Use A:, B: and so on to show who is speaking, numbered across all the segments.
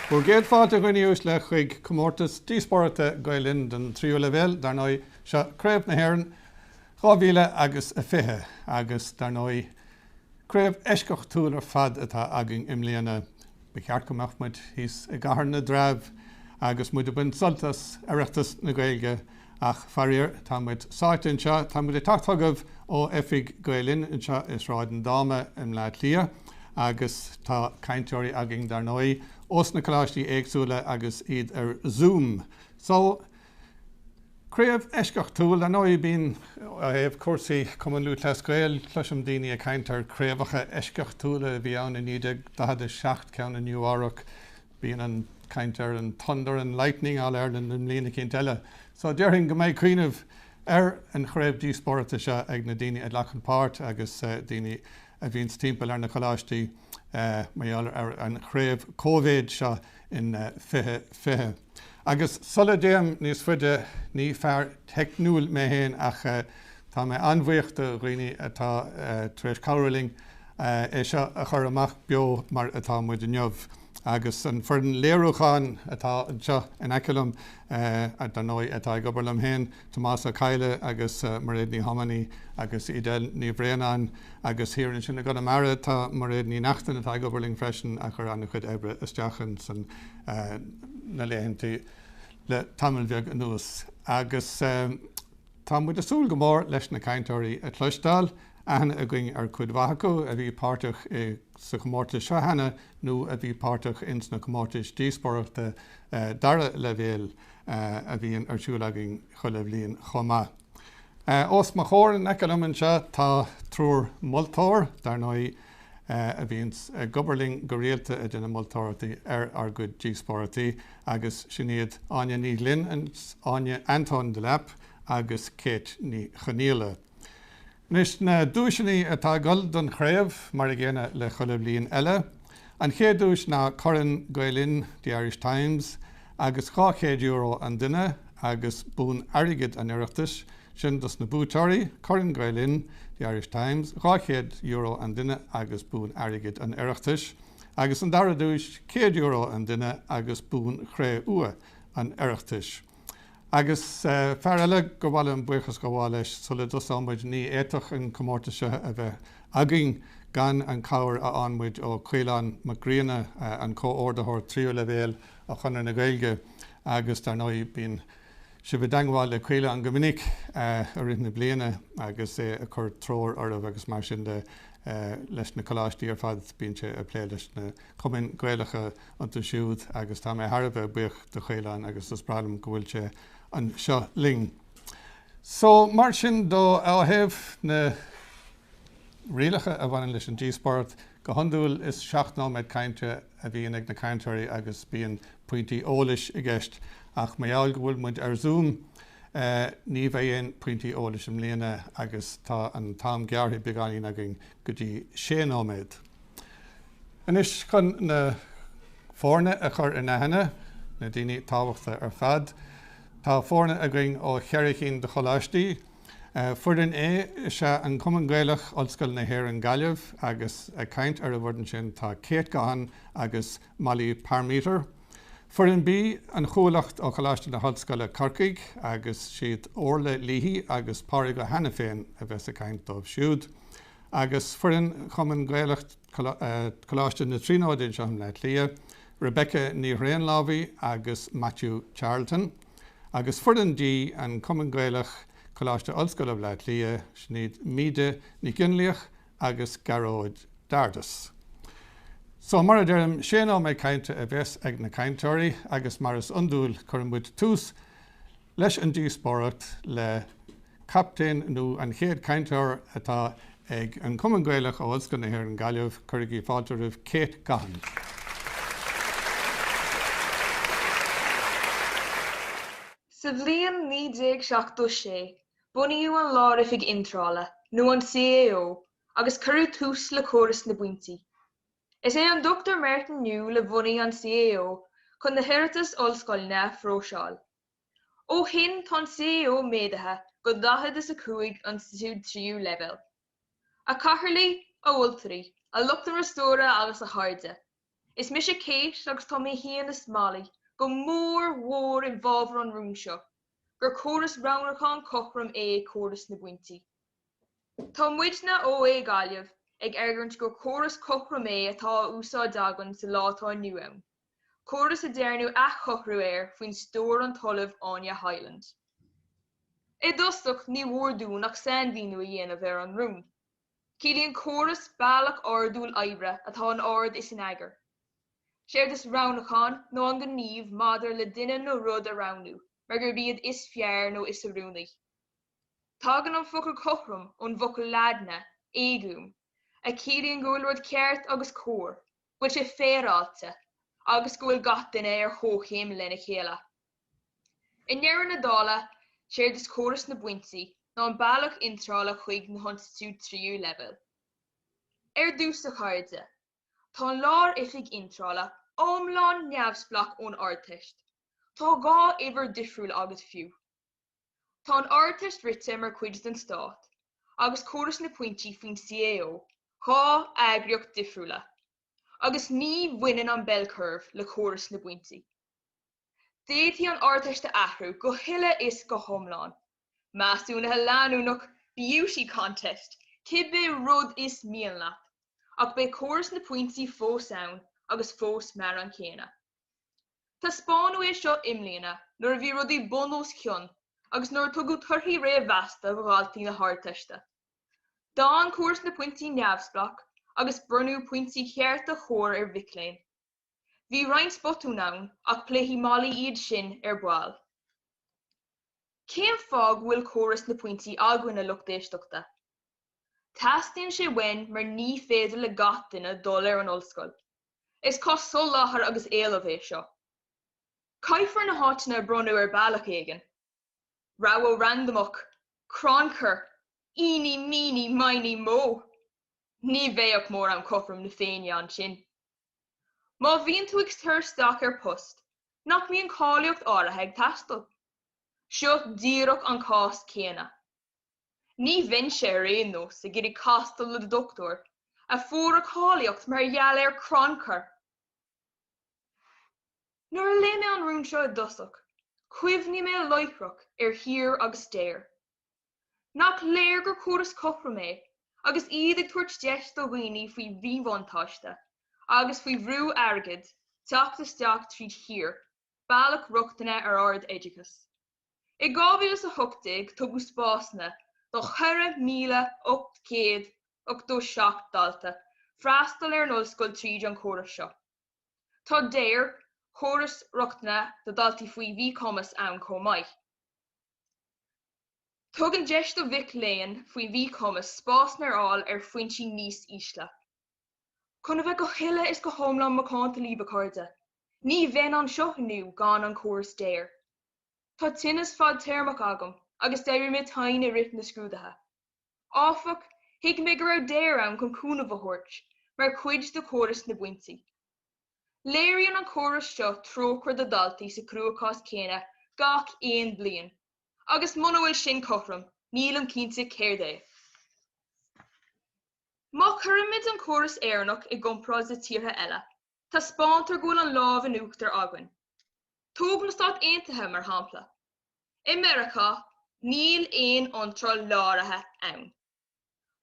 A: Bhur gcéad fáilte a dhaoine uaisle chuig comórtas díospóireachta Gael Linn don tríú leibhéal, dar ndóigh, seo Craobh na hÉireann 2000 agus 20 agus dar ndóigh craobh eisceachtúil ar fad atá againn i mbliana. Ba cheart go mbeadh muid thíos i gCathair na dTreabh agus muid ag baint sult as Oireachtas na Gaeilge ach faraor tá muid sáite anseo, tá muid ag teacht chugaibh ó oifig Gael Linn anseo i Sráid an Dáma i mBleá Cliath agus tá cainteoirí againn dar ndóigh ós na coláistí éagsúla agus iad ar Zoom. So, craobh eisceachtúil, dar ndóigh bíonn ó thaobh cúrsaí Cumann Lúthchleas Gael, cloisim daoine ag caint ar craobhacha eisceachtúla a bhí ann i 1947, ceann i Nua-Eabhrac, Bíonn an caint ar an thunder and lightning All Ireland i mbliain eicínt eile. So déarfainn go mbeidh cuimhneamh ar an chraobh díospóireachta seo ag na daoine a ghlacann páirt agus daoine a bhíonns timpeall ar na coláistí mar gheall ar an chraobh Covid seo in 2020. Agus sula dtéim níos faide, ní fear teicniúil mé féin ach tá mé an-bhuíoch do dhaoine atá tar éis cabhrú linn é seo a chur amach beo mar atá muid inniu. Agus an foireann léiriúcháin atá anseo in aice liom, dar ndóigh, atá ag obair liom féin, Tomás Ó Cadhla agus Mairéad Ní Thiománaí agus Edel Ní Bhraonáin agus thiar ansin i gConamara tá Mairéad Ní Neachtain atá ag obair linn freisin a chuir an-chuid oibre isteach ins na laethanta le tamall beag anuas. Agus. Tá muid ag súil go mór leis na cainteoirí a chloisteáil, aithne againn ar chuid mhaith acu a bhí páirteach sa chomórtas seo cheana nó a bhí páirteach ins na comórtais díospóireachta dara leibhéal a bhíonn ar siúl againn chuile bhliain chomh maith. Os mo chomhair in aice liom anseo tá triúr moltóir, dar ndóigh, a bhíonns ag obair linn go rialta ag déanamh moltóireachtaí ar ár gcuid díospóireachtaí agus sin iad Áine Ní Ghlinn, Áine Antóin Delap agus Kate Ní Chonaola. Anois na duaiseanna atá ag dul don chraobh, mar a gcéanna le chuile bhliain eile. An chéad duais ná Corn Gael Linn The Irish Times agus €200 an duine agus bonn airgid an Oireachtais Sin dos na buaiteoirí, Corn Gael Linn, The Irish Times, €200 an duine agus bonn airgid an Oireachtais, agus an dara duais, €100 an duine agus bonn chré-umha an Oireachtais. Agus fear eile gur mhaith liom buíochas a ghabháil leis sula dtosóidh muid, ní fhéadfadh an comórtas seo a bheith againn gan an cabhair a fhaigheann muid ó Caolán Mac Grianna, an comhordaitheoir tríú leibhéal ó Chonradh na Gaeilge, agus dar ndóigh bíonn sibh i dteangmháil le Caolán go minic i rith na bliana agus é ag cur treoir oraibh agus mar sin de leis na coláistí ar fad. Bíonn sé ag plé leis na cumainn Ghaelacha iontu siúd agus tá mé thar a bheith buíoch do Chaolán agus is breá liom go bhfuil sé anseo linn. So mar sin de ó thaobh na rialacha a bhaineann leis an díospóireacht, go hiondúil is 7 nóiméad cainte a bhíonn ag na cainteoirí agus bíonn pointí eolais i gceist ach mar gheall go bhfuil muid ar Zoom ní bheidh aon pointí eolais i mbliana agus tá an t-am gearrtha beagáinín againn go dtí 6 nóiméad. Anois chun na foirne a chur in aithne, na daoine tábhachta ar fad, tá foirne againn ó cheithre chinn de choláistí. Foireann A is ea an Cumann Gaelach, Ollscoil na hÉireann Gaillimh agus ag caint ar an bhfoireann sin tá Kate Gaughan agus Molly Parmeter. Foireann B, An Chuallacht ó Choláiste na hOllscoile Corcaigh agus siad Orla Leahy agus Pádraig Ó hAiniféin a bheas ag caint dóibh siúd. Agus foireann Chumann Gaelach Coláiste na Tríonóide anseo i mBleá Cliath, Rebecca Ní Thréanlámhaí agus Matthew Charlton. Agus foireann D, An Cumann Gaelach, Coláiste Ollscoile Bhaile Átha Cliath, sin iad Míde Nic Fhionnlaoich agus Gearóid Dardis. So, mar a deirim, sé nóiméad cainte a bheas ag na cainteoirí agus mar is iondúil cuireann muid tús leis an díospóireacht le captaen nó an chéad cainteoir atá ag an Cumann Gaelach ó Ollscoil na hÉireann Gaillimh, cuirigí fáilte roimh Kate Gaughan.
B: Sa bhliain 1976, bunaíodh an Lár-Oifig Iontrála, nó an CAO, agus cuireadh tús le córas na bpointí. Is é an Dr Martin Newell a bhunaigh an CAO chun na hiarratais ollscoileanna a phróiseáil. Ó shin tá an CAO méadaithe go 45 institiúid tríú leibhéal. A chathaoirligh, a mholtóirí, a lucht an fhreasúra agus a chairde. Is mise Kate agus tá mé féin is Molly go mór mhór i bhfabhar an rúin seo, gur córas roghnúcháin cothrom é córas na bpointí. Tá muidne, OÉ Gaillimh, ag argóint gur córas cothrom é atá á úsáid againn sa lá atá inniu ann, córas a ndearnadh athchóiriú air faoin stiúir an tOllamh Áine Hyland. I dtosach ní mhór dúinn ach sainmhíniú a dhéanamh ar an rún. Ciallaíonn córas bealach ordúil oibre atá in ord is in eagar. Séard is roghnúchán ná an gníomh maidir le duine nó rud a roghnú mar gurb iad is fearr nó is oiriúnaí. Tagann an focal cothrom ón bhfocal Laidine aequum a chiallaíonn go bhfuil rud ceart agus cóir, go bhfuil sé féaráilte agus go bhfuil gach duine ar chomhchéim lena chéile. I ndeireadh na dála, séard is córas na bpointí ná an bealach iontrála chuig na hinstitiúidí tríú leibhéal. Ar dtús, a chairde, tá an Lár-Oifig Iontrála iomlán neamhspleách ón Ardteist. Tá 2 uimhir difriúil agat fiú. Tá an Ardteist rite mar chuid den Stát, agus córas na pointí faoin CAO, 2 eagraíocht difriúla. Agus ní bhaineann an bell curve le córas na bpointí. D'fhéadfaí an Ardteist a athrú go huile is go hiomlán. Measúnuithe leanúnach, beauty contest, cibé rud is mian leat, ach beidh córas na pointí fós ann agus fós mar an chéanna. Taispeánadh é seo i mbliana nuair a bhí rudaí bun os cionn agus nuair a tugadh torthaí réamh-mheasta do dhaltaí na hArdteiste. D'fhan córas na pointí neamhspleách agus bronnadh pointí cearta chóir ar mhic léinn. Bhí roinnt botún ann ach pléifidh Molly iad sin ar ball. Cén fáth go bhfuil córas na pointí againn, a lucht éisteachta? Teastaíonn sé uainn mar ní féidir le gach duine dul ar an ollscoil. Is cás soláthair agus éileamh é seo. Caithfear na háiteanna a bronnadh ar bealach éigin. Rogha randamach, crannchur, eeny meeny miny mo! Ní bheadh mórán cothrom na Féinne ansin. Má bhíonn tú ag cur isteach ar post, nach mbíonn cáilíocht áirithe ag teastáil? Seo díreach an cás céanna. Ní bheinnse ar aon nós ag iarraidh castáil le dochtúir a fuair a cáilíocht mar gheall ar crannchur! Nuair a léigh mé an rún seo i dtosach, chuimhnigh mé láithreach ar Thiar agus Dair. Nach léir gur córas cothrom é agus iad ag tabhairt deis do dhaoine faoi mhíbhuntáiste agus faoi bhrú airgid teacht isteach tríd Thiar, bealach rochtana ar ard-oideachas. I 2018 tugadh spásanna do 4,887 dalta freastal ar an ollscoil tríd an chóras seo. Tá Dair, córas rochtana do dhaltaí faoi mhíchumas ann chomh maith. Tugann deis do mhic léinn faoi mhíchumas spásanna a fháil ar phointí níos ísle. Chun a bheith go huile is go hiomlán macánta libh, a chairde, ní bheinn anseo inniu gan an córas Dair. Tá tinneas fadtéarmach agam agus d'éirigh mé tinn i rith na scrúduithe. Áfach, thuig mé go raibh Dair ann chun cúnamh a thabhairt, mar chuid de chóras na bpointí. Léiríonn an córas seo trócaire do dhaltaí sa chruachás céanna gach aon bliain, agus muna bhfuil sin cothrom, nílim cinnte céard é. Má chuirimid an córas Éireannach i gcomparáid le tíortha eile, taispeántar go bhfuil an lámh in uachtar againn. Tóg na Stáit Aontaithe, mar shampla. I Meiriceá, níl aon iontráil láraithe ann.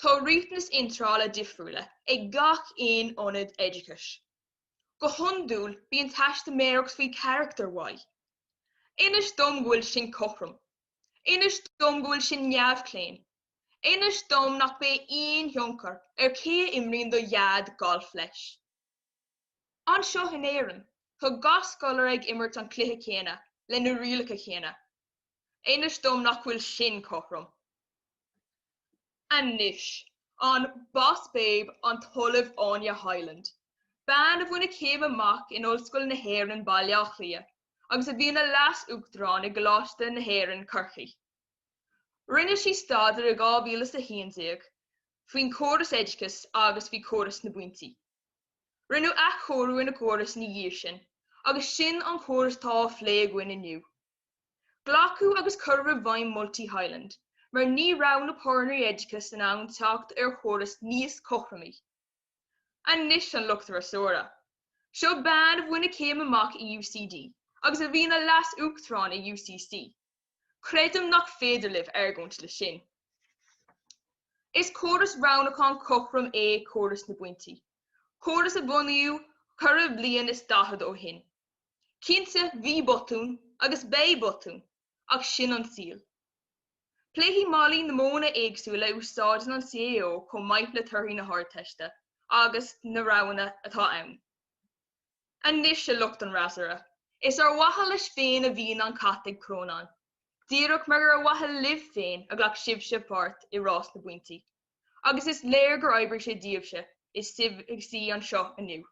B: Tá riachtanais iontrála difriúla ag gach aon ionad oideachais. Go hiondúil bíonn teistiméireacht faoi charachtar uaidh. Inis dom go bhfuil sin cothrom. Inis dom go bhfuil sin neamhchlaon. Inis dom nach mbeidh aon thionchar ar cé a imríonn do dhaid galf leis. Anseo in Éirinn, tá gach scoláire ag imirt an cluiche céanna, le na rialacha céanna. Inis dom nach bhfuil sin cothrom. Anois, an Boss Babe an tOllamh Áine Hyland, bean a bhain a céim amach in Ollscoil na hÉireann Baile Átha Cliath agus a bhí ina Leas-Uachtarán i gColáiste na hÉireann, Corcaigh. Rinne sí staidéar i 2011 faoin chóras oideachais agus faoi chóras na bpointí. Rinneadh athchóiriú ar an gcóras ina dhiaidh sin agus sin an córas atá á phlé againn inniu. Glacadh agus cuireadh i bhfeidhm moltaí Hyland mar ní raibh na páirtnéirí oideachais in ann teacht ar chóras níos cothromaí. Anois an lucht turasóra. Seo bean a bhain a céim amach i UCD agus a bhí ina Leas-Uachtarán i UCC. Creidim nach féidir libh argóint le sin. Is córas roghnúcháin cothrom é córas na bpointí, córas a bunaíodh corradh bliain is daichead ó shin. Cinnte, bhí botúin, agus beidh botúin, ach sin an saol. Pléifidh Molly na modhanna éagsúla a úsáideann an CAO chomh maith le torthaí na hArdteiste agus na roghanna atá ann. Anois, a lucht an fhreasúra, is ar mhaithe leis féin a bhíonn an cat ag crónán, díreach mar gur ar mhaithe libh féin a ghlac sibhse páirt i rás na bpointí, agus is léir gur oibrigh sé daoibhse is sibh ag suí anseo inniu.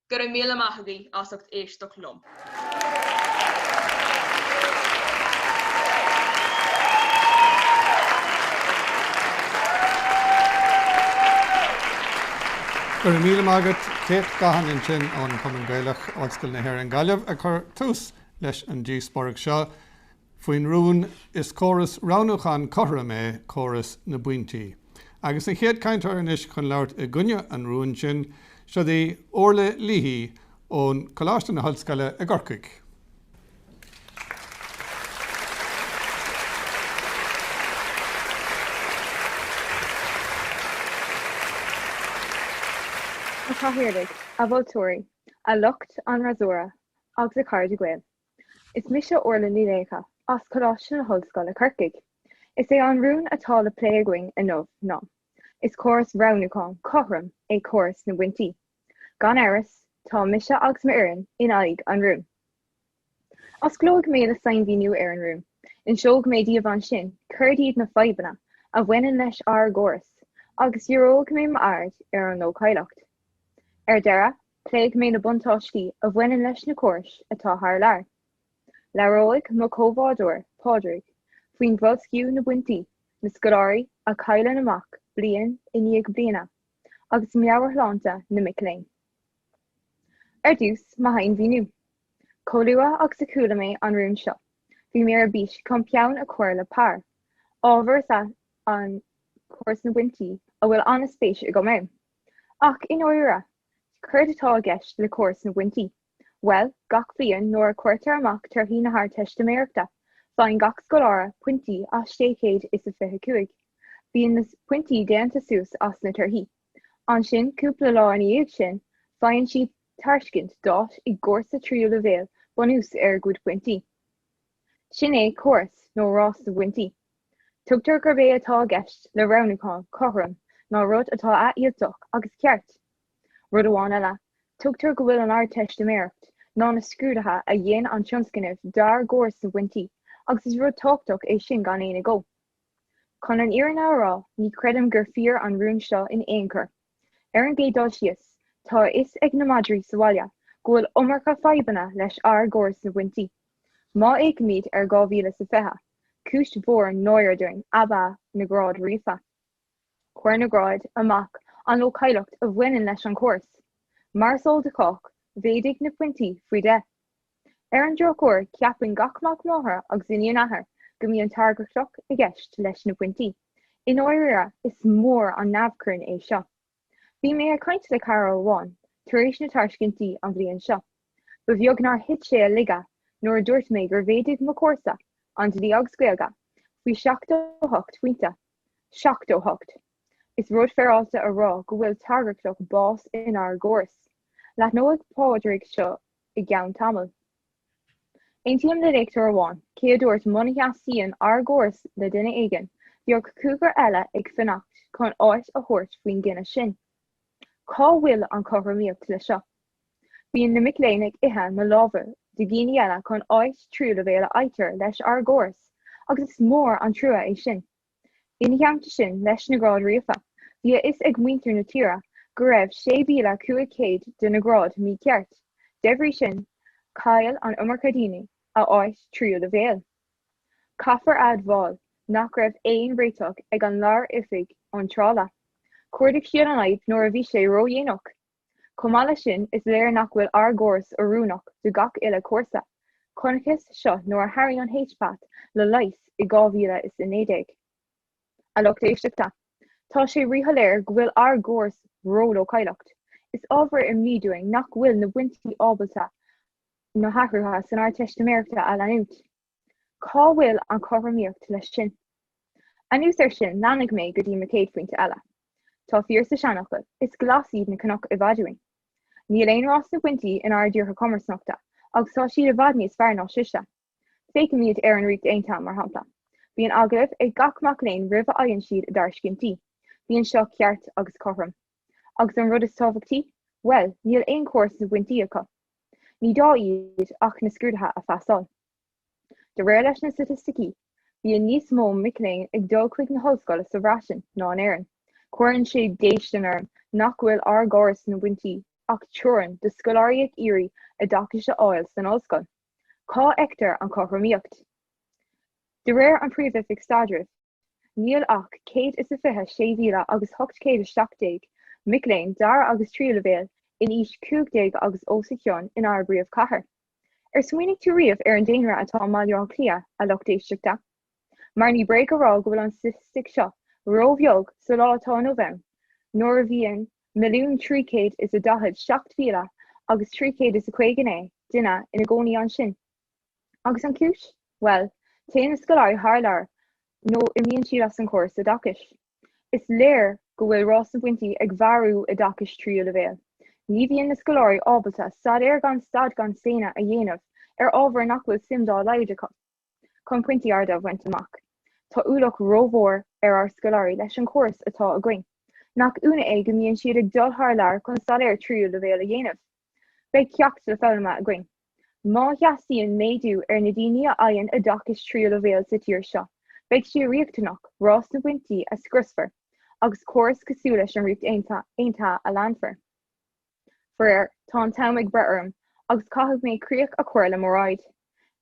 B: Go raibh míle maith agaibh as ucht éisteacht liom.
A: Go raibh míle maith agat, Kate Gahan ansin ón Chumann Gaelach, Ollscoil na hÉireann Gaillimh, ag cur tús leis an díospóireacht seo. Faoin rún 'Is córas roghnúcháin cothrom é córas na bpointí'. Agus an chéad cainteoir anois chun labhairt i gcoinne an rúin sin, siod í Orla Leahy ón Coláiste na hOllscoile i gCorcaigh.
C: A Chathaoirligh, a mholtóirí, a lucht an fhreasúra agus a chairde Gael. Is mise Orla Ní Laochdha as Coláiste na hOllscoile Corcaigh. Is é an rún atá le plé againn inniu ná, Is córas roghnúcháin cothrom é córas na bpointí. Gan amhras, tá mise agus m'fhoireann in aghaidh an rúin. Osclóidh mé le sainmhíniú ar an rún. Inseoidh mé daoibh ansin céard iad na fadhbanna a bhaineann leis ár gcóras agus díreoidh mé m'aird ar an leochaileacht. Ar deireadh, Pléifidh mé na buntáistí a bhaineann leis na córais atá thar lear. Labhróidh mo chomhbhádóir, Pádraig, faoin bhoilsciú na bpointí, na scoláirí a chailleann amach bliain i ndiaidh bliana, agus meabhairshláinte na mic léinn. Ar dtús, mo shainmhíniú. Chomh luath agus a chuala mé an rún seo, bhí mé ar bís chun peann a chur le pár. Ábhar is ea an córas na bpointí a bhfuil an-spéis agam ann. Ach i ndáiríre, céard atá i gceist le córas na bpointí? Bhuel, gach bliain nuair a chuirtear amach torthaí na hArdteistiméireachta, faigheann gach scoláire pointí as 625. Bíonn na pointí déanta suas as na torthaí. Ansin, cúpla lá ina dhiaidh sin, faigheann siad tairiscint d'áit i gcúrsa tríú leibhéal bunús ar a gcuid pointí. Sin é córas nó rás na bpointí. Tuigtear gurb é atá i gceist le roghnúchán cothrom ná rud atá athfhillteach agus ceart. Rud amháin eile, tuigtear go bhfuil an Ardteistiméireacht ná na scrúduithe a dhein an tionscnamh dár gcóras na bpointí agus is rud tábhachtach é sin gan aon agó. Chun an fhírinne a rá, ní chreidim gur fíor an rún seo in aon chor. Ar an gcéad dul síos, tá a fhios ag na madraí sa bhaile go bhfuil iomarca fadhbanna leis ár gcóras na bpointí. Má fhéachaimid ar 2020, Cúis mhór náire dúinn ab ea na gráid ríofa. Chuir na gráid amach an leochaileacht a bhaineann leis an chóras. Mar is eol do chách, mhéadaigh na pointí faoi dheich. Ar an drochuair, ceapann gach mac máthara agus iníon athar go mbíonn tairgeacht i gceist leis na pointí. I ndáiríre, is mór an neamhchruinn é seo. Bhí mé ag caint le cara amháin tar éis na tairiscintí an bhliain seo. Ba bheag nár thit sé a laige nuair a dúirt mé gur mhéadaigh mo chúrsa, an Dlí agus Gaeilge, faoi 78 phointe. 78! Is rud féaráilte a rá go bhfuil tairgeacht bás inár gcóras. Leathnóidh Pádraig seo i gceann tamaill. Aontaím le léachtóir amháin, cé a dúirt muna theastaíonn ár gcóras le duine éigin, bheadh cúigear eile ag fanacht chun áit a thabhairt faoin gcinneadh sin. Cá bhfuil an chothromaíocht le seo? Bíonn na mic léinn ag ithe na láimhe de dhaoine eile chun áit tríú leibhéal a fhaightear leis ár gcóras, agus is mór an trua é sin. Ina theannta sin, leis na gráid ríofa, bhí a fhios ag muintir na tíre go raibh 6,500 de na gráid mícheart, de bhrí sin, chaill an iomarca daoine a áit tríú leibhéal. Caithfear a admháil nach raibh aon réiteach ag an Lár-Oifig Iontrála. Chuardaigh siad an fhadhb nuair a bhí sé ródhéanach. Chomh maith leis sin, is léir nach bhfuil ár gcóras oiriúnach do gach uile chúrsa. Chonacthas seo nuair a tharraing an HPAT le leigheas i 2019. A lucht éisteachta, tá sé ríshoiléir go bhfuil ár gcóras ró-leochaileacht. Is ábhar imní dúinn nach bhfuil na pointí ábalta na hathruithe san Ardteistiméireachta a leanúint. Cá bhfuil an chothromaíocht leis sin? Anuas air sin, leanfaidh mé go dtí mo chéad phointe eile. Tá fíor sa seanfhocal, is glas iad na cnoic i bhfad uainn. Níl aon rás na bpointí inár dtíortha comharsanachta, agus tá siad i bhfad níos fearr ná sise. Féachaimid ar an Ríocht Aontaithe, mar shampla. Bíonn agallamh ag gach mac léinn roimh a fhaigheann siad a dtairiscintí. Bíonn seo ceart agus cothrom. Agus an rud is tábhachtaí? Bhuel, níl aon chóras na bpointí acu. Ní gá iad ach na scrúduithe a phasáil. De réir leis na staitisticí, bíonn níos mó mic léinn ag dul chuig na hollscoile sa Bhreatain ná in Éirinn. Cuireann sé déistin orm nach bhfuil ár gcóras na bpointí ach teorainn do scoláirí ag iarraidh oideachais a fháil san ollscoil. Cá fheictear an chothromaíocht? De réir an Príomh-Oifig Staidrimh, Níl ach 126,000 agus 817 mic léinn dara agus tríú leibhéal in aois 15 agus os a chionn inár bpríomhchathair. Ar smaoinigh tú riamh ar an daonra atá i mBaile Átha Cliath, a lucht éisteachta? Mar ní bréag a rá go bhfuil an staitistic seo róbheag sa lá atá inniu ann, nuair a bhíonn 1,347,000 agus 359 duine ina gcónaí ansin. Agus an chúis? Bhuel, téann na scoláirí thar lear nó imíonn siad as an chóras oideachais. Is léir go bhfuil rás na bpointí ag marú oideachais tríú leibhéal. Ní bhíonn na scoláirí ábalta staidéar gan stad gan staonadh a dhéanamh ar ábhar nach bhfuil suim dá laghad acu chun pointí arda a bhaint amach. Tá ualach rómhór ar ár scoláirí leis an chóras atá againn. Nach ionadh é go mbíonn siad ag dul thar lear chun staidéar tríú leibhéal a dhéanamh? Beidh ceacht le foghlaim againn. Má theastaíonn méadú ar na daoine a fhaigheann oideachas tríú leibhéal sa tír seo, beidh sé riachtanach rás na bpointí a scriosfar agus córas cosúil leis an Ríocht Aontaithe a leanfar. Faraor, tá an t-am ag breith orm agus caithfidh mé críoch a chur le m'óráid.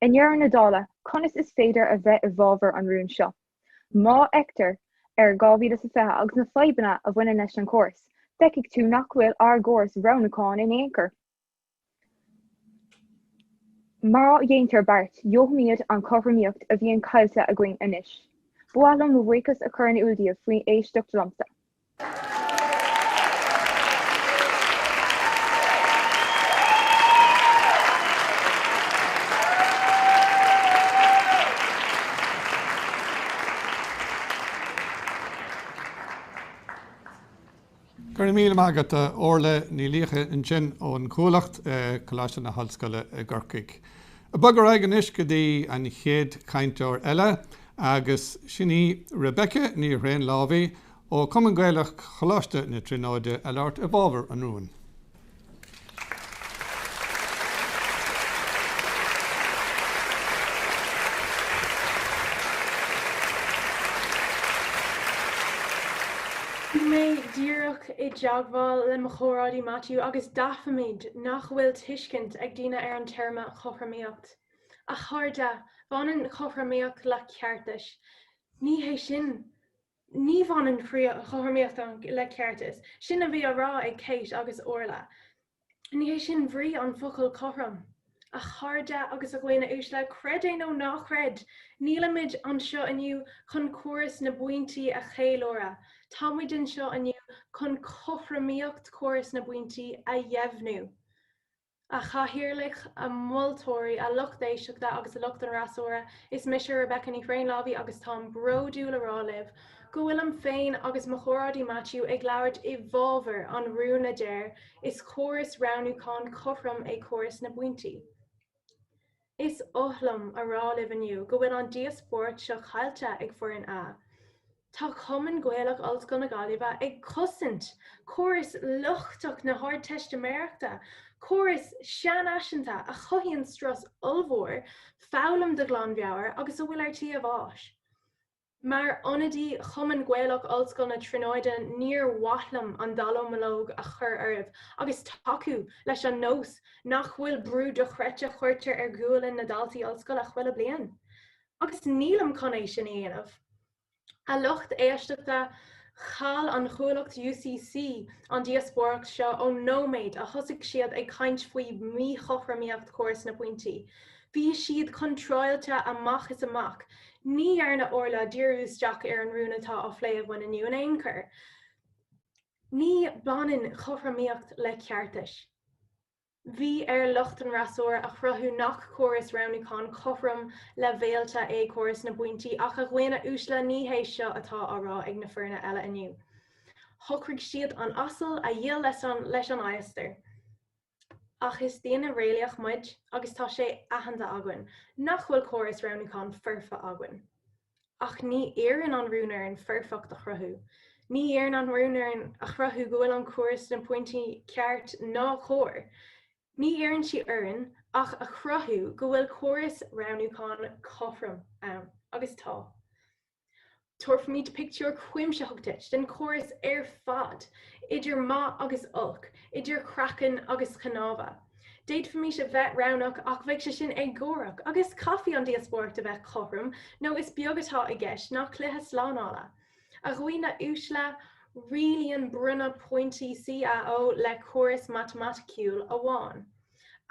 C: I ndeireadh na dála, conas is féidir a bheith i bhfabhar an rúin seo? Má fhéachtar ar 2020 agus na fadhbanna a bhaineann leis an chóras, feicfidh tú nach bhfuil ár gcóras roghnúcháin in aon chor. Má dhéantar beart, gheobhaimid an chothromaíocht a bhíonn caillte againn anois. Ba mhaith liom mo bhuíochas a chur in iúl daoibh faoi éisteacht liomsa.
A: Go raibh míle maith agat a Orla Ní Liacha ansin ón Chuallacht, Coláiste na hOllscoile i gCorcaigh. Ag bogadh ar aghaidh anois go dtí an chéad chainteoir eile agus sin í Rebecca Ní Thréanlámhaí ó Chumann Gaelach Choláiste na Tríonóide ag labhairt i bhfabhar an rúin.
D: Bhí mé díreach i dteagmháil le mo chomrádaí Maitiú agus d'aithnímid nach bhfuil tuiscint ag daoine ar an téarma 'cothromaíocht'. A chairde, baineann cothromaíocht le ceartas. Ní hé sin Ní bhaineann cothromaíocht le ceartas. Sin a bhí á rá ag Kate agus Orla. Ní hé sin brí an focal cothrom. A chairde agus a dhaoine uaisle, creid é nó ná creid, nílimid anseo inniu chun córas na bpointí a cheiliúradh. Tá muid anseo inniu chun cothromaíocht córas na bpointí a dheimhniú. A Chathaoirligh, a mholtóirí, a lucht éisteachta agus a lucht an fhreasúra, is mise Rebecca Ní Thréanlámhaí agus táim bródúil a rá libh go bhfuilim féin agus mo chomrádaí Maitiú ag labhairt i bhfabhar an rúin a deir is córas roghnúcháin cothrom é córas na bpointí. Is oth liom a rá libh inniu go bhfuil an díospóireacht seo caillte ag Foireann A. Tá Cumann Gaelach Ollscoil na Gaillimhe ag cosaint córas lochtach na hArdteistiméireachta, córas seanfhaiseanta a chothaíonn strus ollmhór, foghlaim de ghlanmheabhair agus a bhfuil ar tí a bháis. Mar ionadaí Chumann Gaelach Ollscoil na Tríonóide níor mhaith liom an dallamullóg a chur oraibh agus tacú leis an nós nach bhfuil brú dochreidte a chuirtear ar ghualainn na ndaltaí ollscoile chuile bliain. Agus nílim chun é sin a dhéanamh. A lucht éisteachta, chaill an Chuallacht UCC an díospóireacht seo ón nóiméad a thosaigh siad ag caint faoi mhíchothromaíocht chóras na bpointí. Bhí siad contráilte amach is amach. Ní dhearna Orla díriú isteach ar an rún atá á phlé againn inniu in aon chor. Ní baineann cothromaíocht le ceartais. Bhí ar lucht an fhreasúra a chruthú nach córas roghnúcháin cothrom leibhéalta é córas na bpointí ach a dhaoine uaisle ní hé seo atá á rá ag na foirne eile inniu. Shocraigh siad an asal a dhíol leis an adhastar. Ach is daoine réalaíoch muid agus tá sé aitheanta againn nach bhfuil córas roghnúcháin foirfe againn. Ach ní iarrann an rún orainn foirfeacht a chruthú. Ní iarrann an rún orainn a chruthú go bhfuil an córas na pointí ceart ná cóir. Ní iarrann sí orainn ach a chruthú go bhfuil córas roghnúcháin cothrom ann, agus tá. Tabharfaimid pictiúr cuimsitheach duit den chóras ar fad, idir maith agus olc, idir chraiceann agus chnámha. D'fhéadfaimis a bheith roghnach ach bheadh sé sin éagórach agus chaithfí an díospóireacht a bheith cothrom nó is beag atá i gceist ná cluiche slándála. A dhaoine uaisle, rialaíonn bronnadh pointí CAO le córas matamaiticiúil amháin.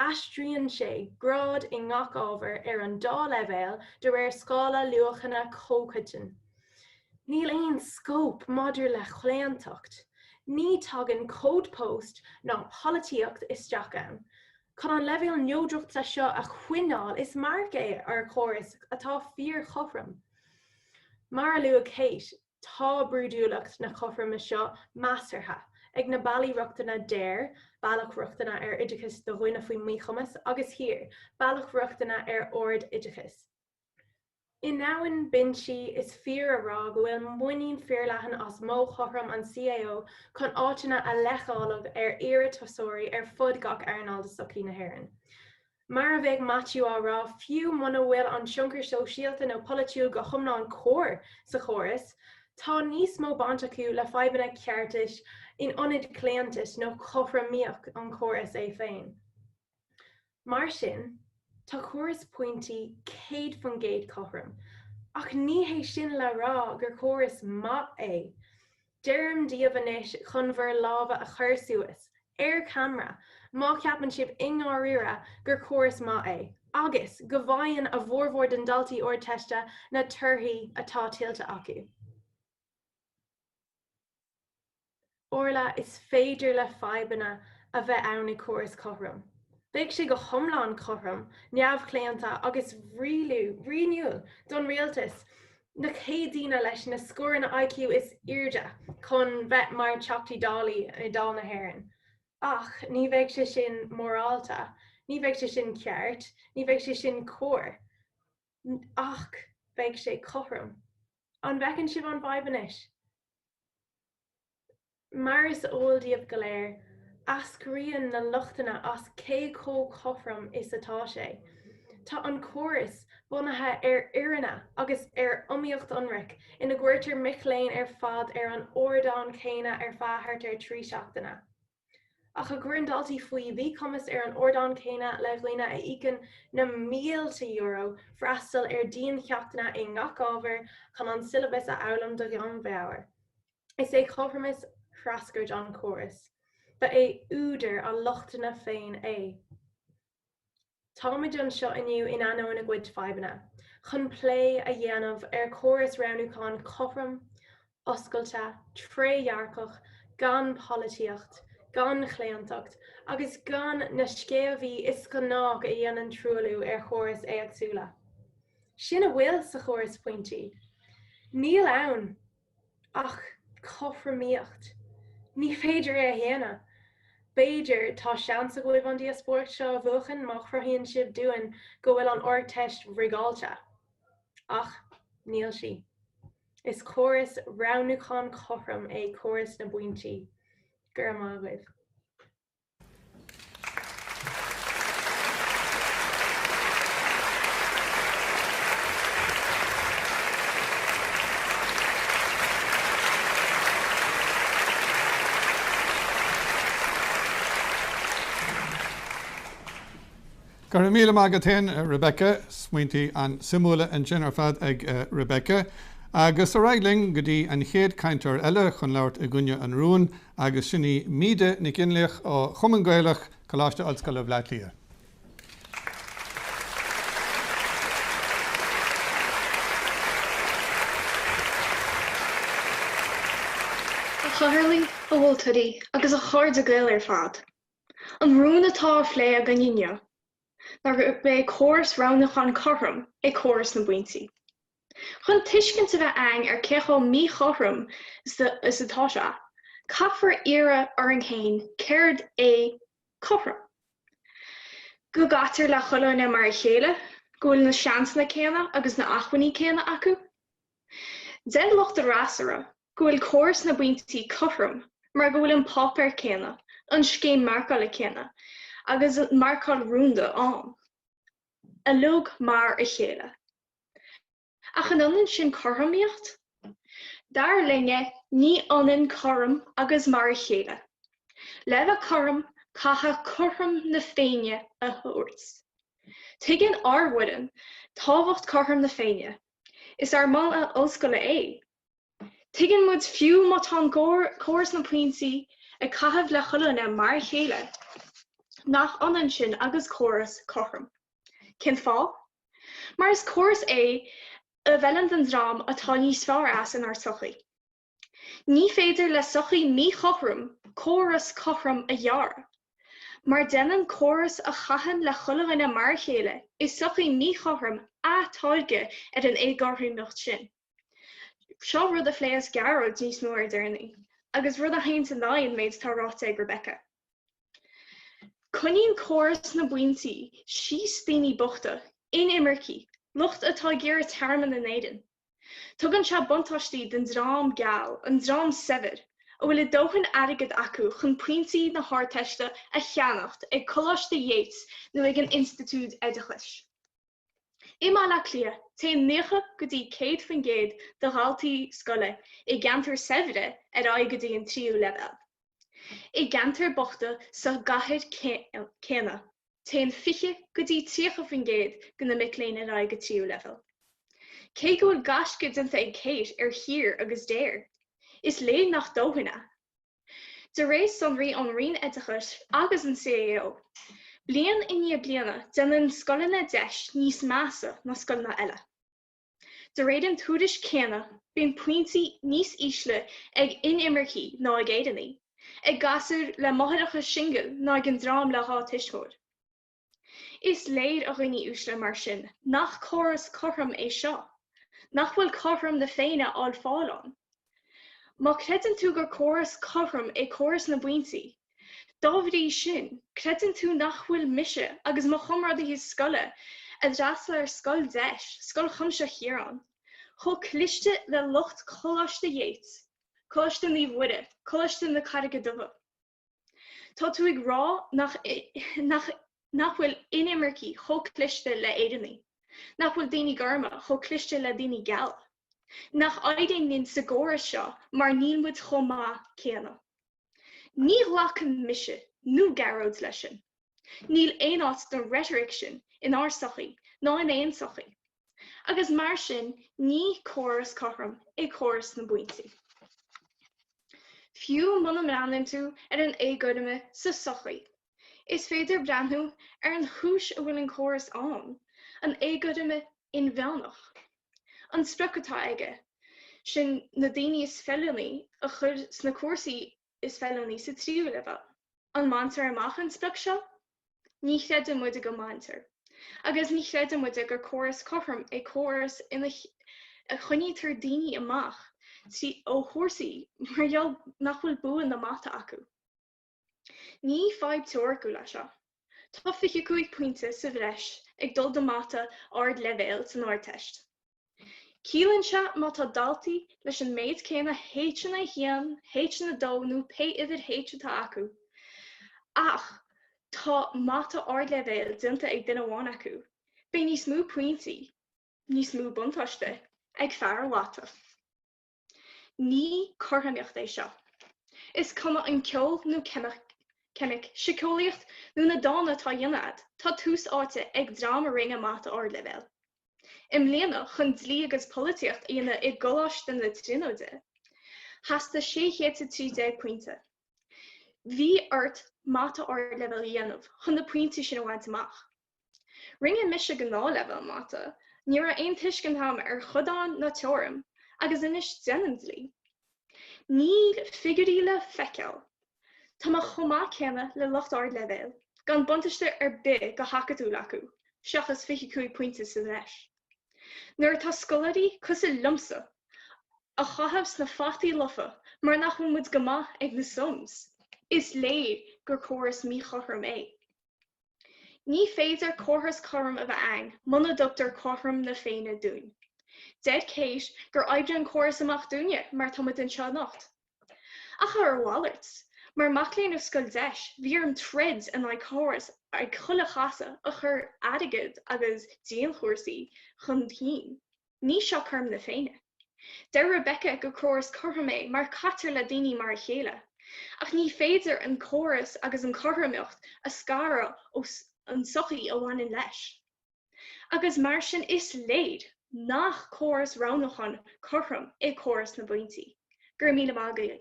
D: Aistríonn sé gráid i ngach ábhar ar an dá leibhéal de réir scála luachanna comhchoiteann. Níl aon scóip maidir le claontacht. Ní tagann cód post ná polaitíocht isteach ann. Chun an leibhéal neodrachta seo a choinneáil is marc é ár chóras atá fíorchothrom. Mar a luaigh Kate, tá brúidiúlacht na cothroime seo measartha ag na bealaí rochtana DARE, Bealach Rochtana ar Oideachas do Dhaoine faoi Mhíchumas, agus HEAR, Bealach Rochtana ar Ard-Oideachas. I ndomhan binsí, is fíor a rá go bhfuil muinín forleathan as modh chothrom an CAO chun áiteanna a leithdháileadh ar iarratasóirí ar fud gach earnáil de sochaí na hÉireann. Mar a bheadh Maitiú á rá, fiú muna bhfuil an tionchar sóisialta nó polaitiúil go hiomlán cóir sa chóras, tá níos mó baint acu le fadhbanna ceartais in ionad claontais nó cothromaíocht an chórais é féin. Mar sin, tá córas pointí 100% cothrom, ach ní hé sin le rá gur córas maith é. Deirim daoibh anois chun bhur lámha a chur suas, ar ceamara, má cheapann sibh i ndáiríre gur córas maith é, agus go bhfaigheann a bhformhór den daltaí Ardteiste na torthaí atá tuillte acu. Orla, Is féidir le fadhbanna a bheith ann i córas cothrom. Bheadh sé go hiomlán cothrom, neamhchlaonta agus rianúil don rialtas na chéad daoine leis na scóranna IQ is airde chun bheith mar Teachtaí Dála i Dáil na hÉireann. Ach ní bheadh sé sin morálta, ní bheadh sé sin ceart, ní bheadh sé sin cóir. Ach bheadh sé cothrom. An bhfeiceann sibh an fhadhb anois? Mar is eol daoibh go léir, eascraíonn na lochtanna as cé chomh cothrom is atá sé. Tá an córas bunaithe ar fhírinne agus ar iomaíocht ionraic ina gcuirtear mic léinn ar fad ar an ardán céanna ar feadh thart ar 3 seachtaine. Ach a gcuireann daltaí faoi mhíchumas ar an ardán céanna le dhaoine a íocann na mílte euro freastal ar diancheachtanna i ngach ábhar chun an siollabas a fhoghlaim de ghlanmheabhair. Is é cothromas threascairt an chórais. Ba é údar a lochtanna féin é. Táimid anseo inniu in ainneoin a gcuid fadhbanna, chun plé a dhéanamh ar chóras roghnúcháin cothrom, oscailte, trédhearcach, gan polaitíocht, gan chlaontacht agus gan na sceimhí is gnách a dhéanann truailliú ar chórais éagsúla. Sin a bhfuil sa chóras pointí. Níl ann Ach cothromaíocht? Ní féidir é a shéanadh. B'fhéidir, tá seans agaibh an díospóireacht seo a bhuachan má chruthaíonn sibh dúinn go bhfuil an Ardteist rigeáilte. Ach níl sí. Is córas roghnúcháin cothrom é córas na bpointí. Go raibh maith agaibh.
A: Go raibh míle maith agat féin, Rebecca. Smaointí an-suimiúla ansin ar fad ag Rebecca. Agus ar aghaidh linn go dtí an chéad cainteoir eile chun labhairt i gcoinne an rúin, Agus sin í Míde Nic Fhionnlaoich ó Chumann Gaelach, Coláiste Ollscoile Bhaile Átha Cliath.
B: A.
E: Chathaoirligh, a mholtóirí agus a chairde Gael ar fad. An rún atá á phlé againn inniu ná gurb é córas roghnúcháin cothrom é córas na bpointí. Chun tuiscint a bheith againn ar cé chomh míchothrom is atá sé, caithfear iarraidh orainn féin céard é cothrom? Go gcaitear le chuile dhuine mar a chéile? Go bhfuil na seansanna céanna agus na acmhainní céanna acu? Deir lucht an fhreasúra go bhfuil córas na bpointí cothrom mar go bhfuil an páipéar céanna, an scéim marcála céanna agus an marcáil rúnda ann, uilig mar a chéile. Ach an ionann sin cothromaíocht? Dar linne, ní ionann cothrom agus mar a chéile. Le bheith cothrom, caithfidh cothrom na Féinne a thabhairt. Tuigeann ár bhfoireann tábhacht cothrom na Féinne. Is ár mana ollscoile é. Tuigeann muid fiú má tá an córas na pointí ag caitheamh le chuile dhuine mar a chéile, nach ionann sin agus córas cothrom. Cén fáth? Mar is córas é a bhfeileann don dream atá níos fearr as inár tsochaí. Ní féidir le sochaí míchothrom córas cothrom a dhearadh, mar déanann córas a chaitheann le chuile dhuine mar a chéile i sochaí míchothrom atáirgeadh ar an éagothromaíocht sin. Seo rud a phléas Gearóid níos mó ar deireanaí, agus rud a théanns in aghaidh an méid atá ráite ag Rebecca. Coinníonn córas na bpointí síos daoine bochta, inimircigh, lucht atá ag iarraidh tearmann in Éirinn. Tugann sé buntáistí don dream geal, an dream saibhir, a bhfuil a dóthain airgid acu chun pointí na hArdteiste a cheannacht ag Coláiste Yeats nó ag an Institiúid Oideachais. I mBaile Átha Cliath, téann 90 go dtí 100% de dhaltaí scoile i gceantair saibhre ar aghaidh go dtí an tríú leibhéal. I gceantair bochta sa gcathair céanna, téann 20 go dtí 30% de na mic léinn ar aghaidh go tríú leibhéal. Cé go bhfuil gaisce déanta ag Kate ar Thiar agus Deir, is léir nach dóthain é. De réir sonraí ón Roinn Oideachais agus an CAO, bliain i ndiaidh bliana déanann scoileanna deis níos measa ná scoileanna eile. De réir an tuairisc céanna, bíonn pointí níos ísle ag inimircigh ná ag Éireannaigh, ag gasúir le máithreacha singil ná ag an dream le dhá tuismitheoir. Is léir, a dhaoine uaisle, mar sin, nach córas cothrom é seo, nach bhfuil cothrom na Féinne á fáil ann. Má creideann tú gur córas cothrom é córas na bpointí, dá bhrí sin, creideann tú nach bhfuil mise agus mo chomrádaithe scoile a d'fhreastail ar scoil deis, Scoil Chuimsitheach Chiaráin, chomh cliste le lucht Choláiste Yeats, Coláiste Naomh Mhuire, Coláiste na Carraige Duibhe. Tá tú ag rá nach nach nach bhfuil inimircigh chomh cliste le Éireannaigh, nach bhfuil daoine gorma chomh cliste le daoine geala, nach éiríonn linn sa gcóras seo mar níl muid chomh maith céanna. Ní ghlacann mise nó Gearóid leis sin. Níl aon áit don reitoric sin inár sochaí ná in aon sochaí. Agus mar sin ní córas cothrom é córas na bpointí. Fiú muna mbreathnaíonn tú ar an éagothroime sa tsochaí, is féidir breathnú ar an chúis a bhfuil an córas ann, an éagothroime inmheánach. An sprioc atá aige, sin na daoine is feiliúnaí a chur sna cúrsaí is feiliúnaí sa tríú leibhéal. An mbaintear amach an sprioc seo? Ní chreideann muide go mbaintear. Agus ní chreideann muide gur córas cothrom é córas ina choinnítear daoine amach ó chúrsaí mar gheall nach bhfuil bua na mata acu. Ní fadhb teoiriciúil é seo. Tá 25 pointe sa bhreis ag dul do mata ardleibhéil san Ardteist. Ciallaíonn sé má tá daltaí leis an méid céanna H-anna 1, H-anna 2 nó pé uimhir H atá acu, ach tá mata ardleibhéil déanta ag duine amháin acu, beidh níos mó pointí, níos mó buntáiste, ag fear an mhata. Ní cothromaíocht é seo. Is cuma an ceol nó ceimic, síceolaíocht nó na dána atá á dhéanamh agat, tá tús áite ag dream a rinne mata ardleibhéil. I mbliana, chun dlí agus polaitíocht a dhéanamh i gColáiste na Tríonóide, theastaigh 613 pointe. Bhí ort mata ardleibhéil a dhéanamh chun na pointí sin a bhaint amach. Rinne mise gnáthleibhéal mata, ní raibh aon tuiscint agam ar chodáin ná teoirim, agus anois déanaim dlí. Níl figiúirí le feiceáil. Tá mé chomh maith céanna le lucht ardleibhéil, gan buntáiste ar bith go hacadúil acu, seachas 25 pointe sa bhreis. Nuair atá scoláirí cosúil liomsa á chaitheamh sna fataí lofa mar nach bhfuil muid go maith ag na sums, is léir gur córas míchothrom é. Ní féidir córas cothrom a bheith ann muna dtugtar cothrom na Féinne dúinn. Deir Kate gur oibrigh an córas amach dúinne mar tá muid anseo anocht. Ach ar a mhalairt, mar mac léinn ó scoil deis, bhí orm troid in aghaidh córas ag chuile chasadh a chuir airgead agus dianchúrsaí chun cinn. Ní seo cothrom na Féinne. Deir Rebecca gur córas cothrom é mar caitear le daoine mar a chéile. Ach ní féidir an córas agus an chothromaíocht a scaradh ó an tsochaí a bhaineann leis. Agus mar sin is léir nach córas roghnúcháin cothrom é córas na bpointí. Go raibh míle maith agaibh.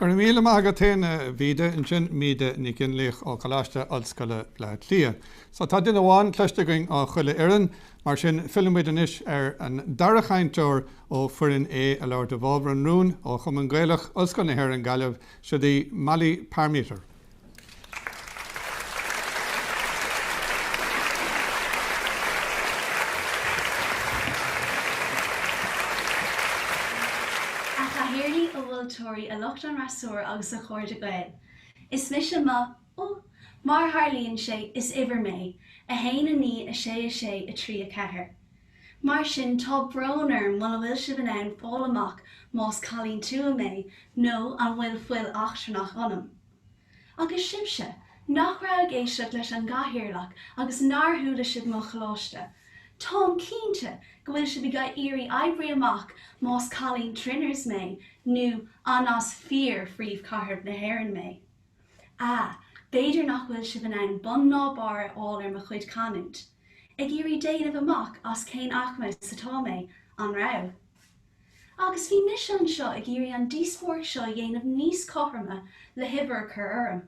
A: Go raibh míle maith agat féin, a Mhíde. Ansin Míde Nic Fhionnlaoich ó Choláiste Ollscoile Bhaile Átha Cliath. So tá duine amháin cloiste againn ó chuile fhoireann. Mar sin, filleann muid anois ar an dara chainteoir ó Foireann A a labhairt i bhfabhar an rúin ó Chumann Gaelach, Ollscoil na hÉireann Gaillimh, siod í Molly Parmeter.
F: A Chathaoirligh, a mholtóirí, a lucht an fhreasúra agus a chairde Gael. Is mise Mo, ó, mar a tharlaíonn sé, is uimhir mé, 1, 9, 6, 6, 3, 4. Mar sin, tá brón orm muna bhfuil sibh in ann fáil amach más cailín tuaithe mé nó an bhfuil fuil eachtrannach ionam. Agus sibhse, nach raibh ag éisteacht leis an gcathaoirleach agus nár chuala sibh mo choláiste, táim cinnte go bhfuil sibh ag iarraidh oibriú amach más cailín Triners mé nó an as fíor-phríomhchathair na hÉireann mé. Ah, b'fhéidir nach bhfuil sibh in ann bun ná barr a fháil ar mo chuid canúint. Ag iarraidh déanamh amach as cén aicme is atá mé, an raibh? Agus bhí mise anseo ag iarraidh an díospóireacht seo a dhéanamh níos cothroime le huimhir a chur orm.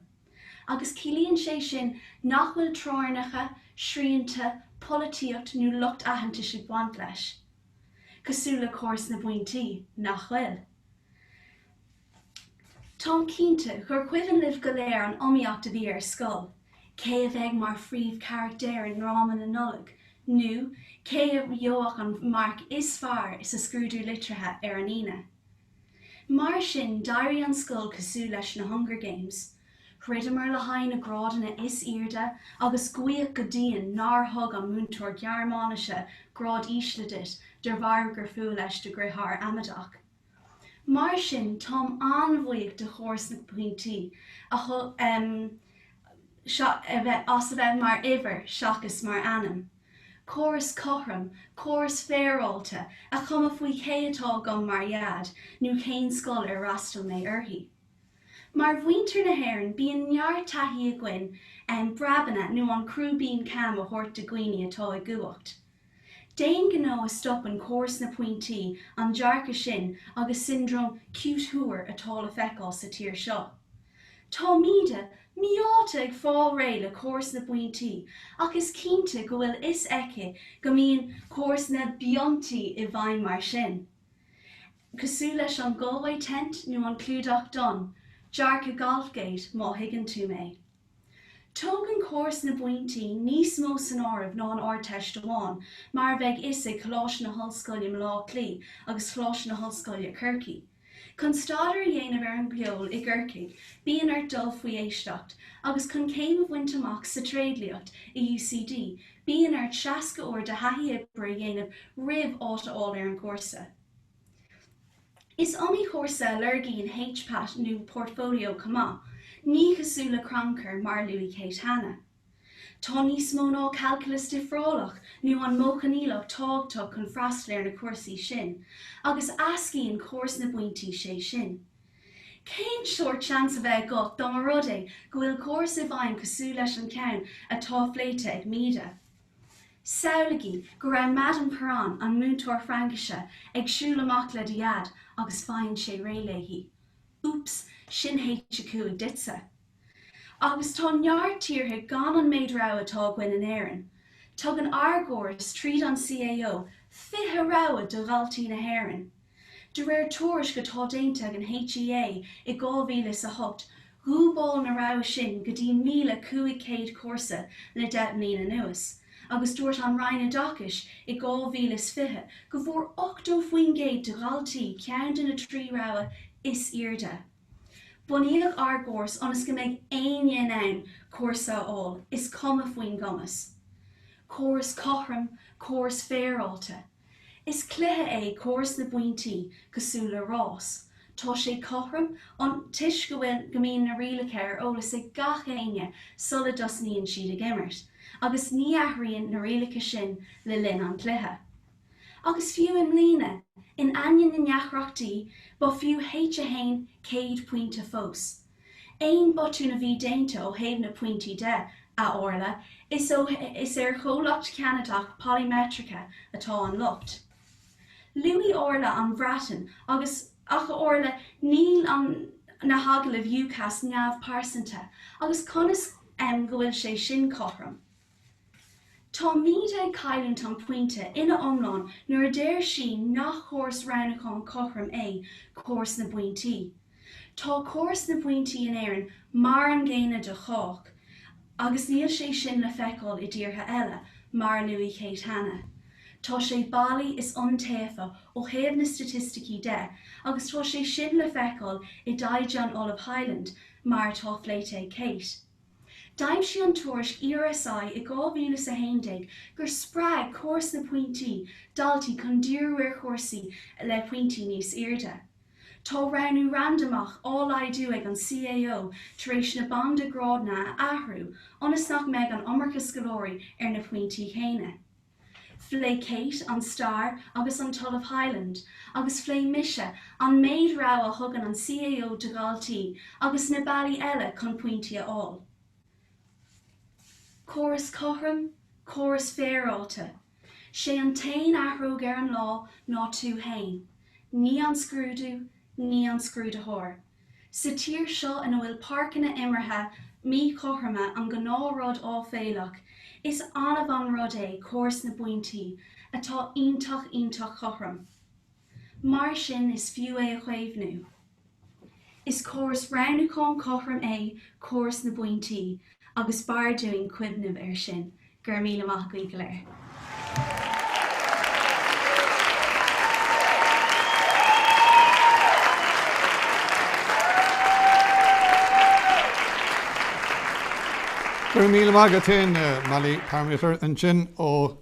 F: Agus ciallaíonn sé sin nach bhfuil teorainneacha, srianta, polaitíocht nó lucht aitheantais ag baint leis. Cosúil le córas na bpointí, nach bhfuil? Táim cinnte gur cuimhin libh go léir an iomaíocht a bhí ar scoil, cé a bheidh mar phríomhcharachtair i ndráma na Nollag nó cé a gheobhadh an marc is fearr sa scrúdú liteartha ar an Aoine. Mar sin d'éirigh an scoil cosúil leis na Hunger Games. Throideamar le haghaidh na grádanna is airde agus guíodh go dian nár thug an múinteoir Gearmáinise grád ísle duit de bharr gur fuath leis do dheartháir amaideach. Mar sin, táim an-bhuíoch de chóras na bpointí a as a bheith mar uimhir seachas mar ainm. Córas cothrom, córas féaráilte, a chuma faoi cé atá agam mar dhaid nó cén scoil ar fhreastail mé uirthi. Mar mhuintir na hÉireann, bíonn neart taithí againn breabanna nó an crúibín cam a thabhairt do dhaoine atá i gcumhacht. D'aon ghnó a stopann córas na pointí an dearcadh sin agus siondróm cute whore atá le feiceáil sa tír seo. Tá Míde meáite ag fáil réidh le córas na bpointí ach is cinnte go bhfuil fhios aici go mbíonn córas na bpiontaí i bhfeidhm mar sin. Cosúil leis an Galway tent nó an clúdach donn, dearcadh Golfgate má thuigeann tú mé. Tógann córas na bpointí níos mó san áireamh ná an Ardteist amháin, mar a bheidh fhios ag Coláiste na hOllscoile Baile Átha Cliath agus Choláiste na hOllscoile Corcaigh. Chun staidéar a dhéanamh ar an gceol i gCorcaigh, bíonn ort dul faoi éisteacht, agus chun céim a bhaint amach sa tréidliacht i UCD, bíonn ort 60 uair de thaithí oibre a dhéanamh roimh áit a fháil ar an gcúrsa. Is iomaí cúrsa a lorgaíonn HPAT nó portfolio chomh maith, ní cosúil le crannchur mar a luaigh Kate cheana. Tá níos mó ná calculus difreálach nó an modh coinníollach tábhachtach chun freastal ar na cúrsaí sin, agus éascaíonn córas na bpointí sé sin. Cén sórt seans a bheadh agat dá mba rud é go bhfuil córas i bhfeidhm cosúil leis an cheann atá phléite ag Míde? Samhlaigí go raibh Madame Perrin, an múinteoir Fraincise, ag siúl amach le do dhaid agus faigheann sé réidh léi. Úps, sin H5 duitse. Agus tá neart tíortha gan an méid rogha atá againn in Éirinn. Tugann ár gcóras tríd an CAO 20 rogha do dhaltaí na hÉireann. De réir tuairisc atá déanta ag an HEA i 2008, dhúbáil na rogha sin go dtí 1,500 cúrsa le 10 mbliana anuas, agus dúirt an Roinn Oideachais i 2020 go bhfuair 80% de dhaltaí ceann de na 3 rogha is airde. Bunaíodh ár gcóras ionas go mbeidh éinne in ann cúrsa a fháil, is cuma faoin gcumas. Córas cothrom, córas féaráilte. Is cluiche é córas na bpointí, cosúil le rás. Tá sé cothrom, an, toisc go bhfuil, go mbíonn na rialacha ar eolas ag gach éinne sula dtosnaíonn siad ag imirt, agus ní athraíonn na rialacha sin le linn an chluiche. Agus fiú i mbliana, in ainneoin na ndeacrachtaí, ba fiú H1 100 pointe fós. Aon botún a bhí déanta ó thaobh na pointí de, a Orla, is ó is ar chomhlacht Ceanadach Polymetrica atá an locht. Luaigh Orla an Bhreatain agus, ach a Orla, níl an na hagallaimh UCAS neamhphearsanta agus conas em go bhfuil sé sin cothrom? Táimid ag cailliúint an pointe ina iomlán nuair a deir sí nach córas roghnúcháin cothrom é córas na bpointí. Tá córas na bpointí in Éirinn mar an gcéanna do chách agus níl sé sin le feiceáil i dtíortha eile, mar a luaigh Kate cheana. Tá sé bailí is iontaofa ó thaobh na staitisticí de agus tá sé sin le feiceáil i dtaighde an Ollaimh Hyland, mar atá pléite ag Kate. D'aimsigh an tuairisc ERSI i 2011 gur spreag córas na bpointí daltaí chun díriú ar chúrsaí le pointí níos airde. Tá roghnú randamach á laghdú ag an CAO tar éis na banda grádanna a athrú ionas nach mbeidh an iomarca scoláirí ar na pointí céanna. Phléigh Kate an stair agus an tOllamh Hyland agus phléigh mise an méid rogha a thugann an CAO do dhaltaí agus na bealaí eile chun pointí a fháil. Córas cothrom, córas féaráilte. Sé an t-aon athróg ar an lá ná tú fhéin. Ní an scrúdú, ní an scrúdaitheoir. Sa tír seo ina bhfuil páirceanna imeartha míchothroma an gnáthrud áiféalach, is annamh an rud é córas na bpointí, atá iontach iontach cothrom. Mar sin is fiú é a chaomhnú. Is córas roghnúcháin cothrom é córas na bpointí agus b'fhearr dúinn cuimhneamh air sin. Go raibh míle maith agaibh go léir.
A: Go raibh míle maith agat féin, Molly Parmiter, ansin ó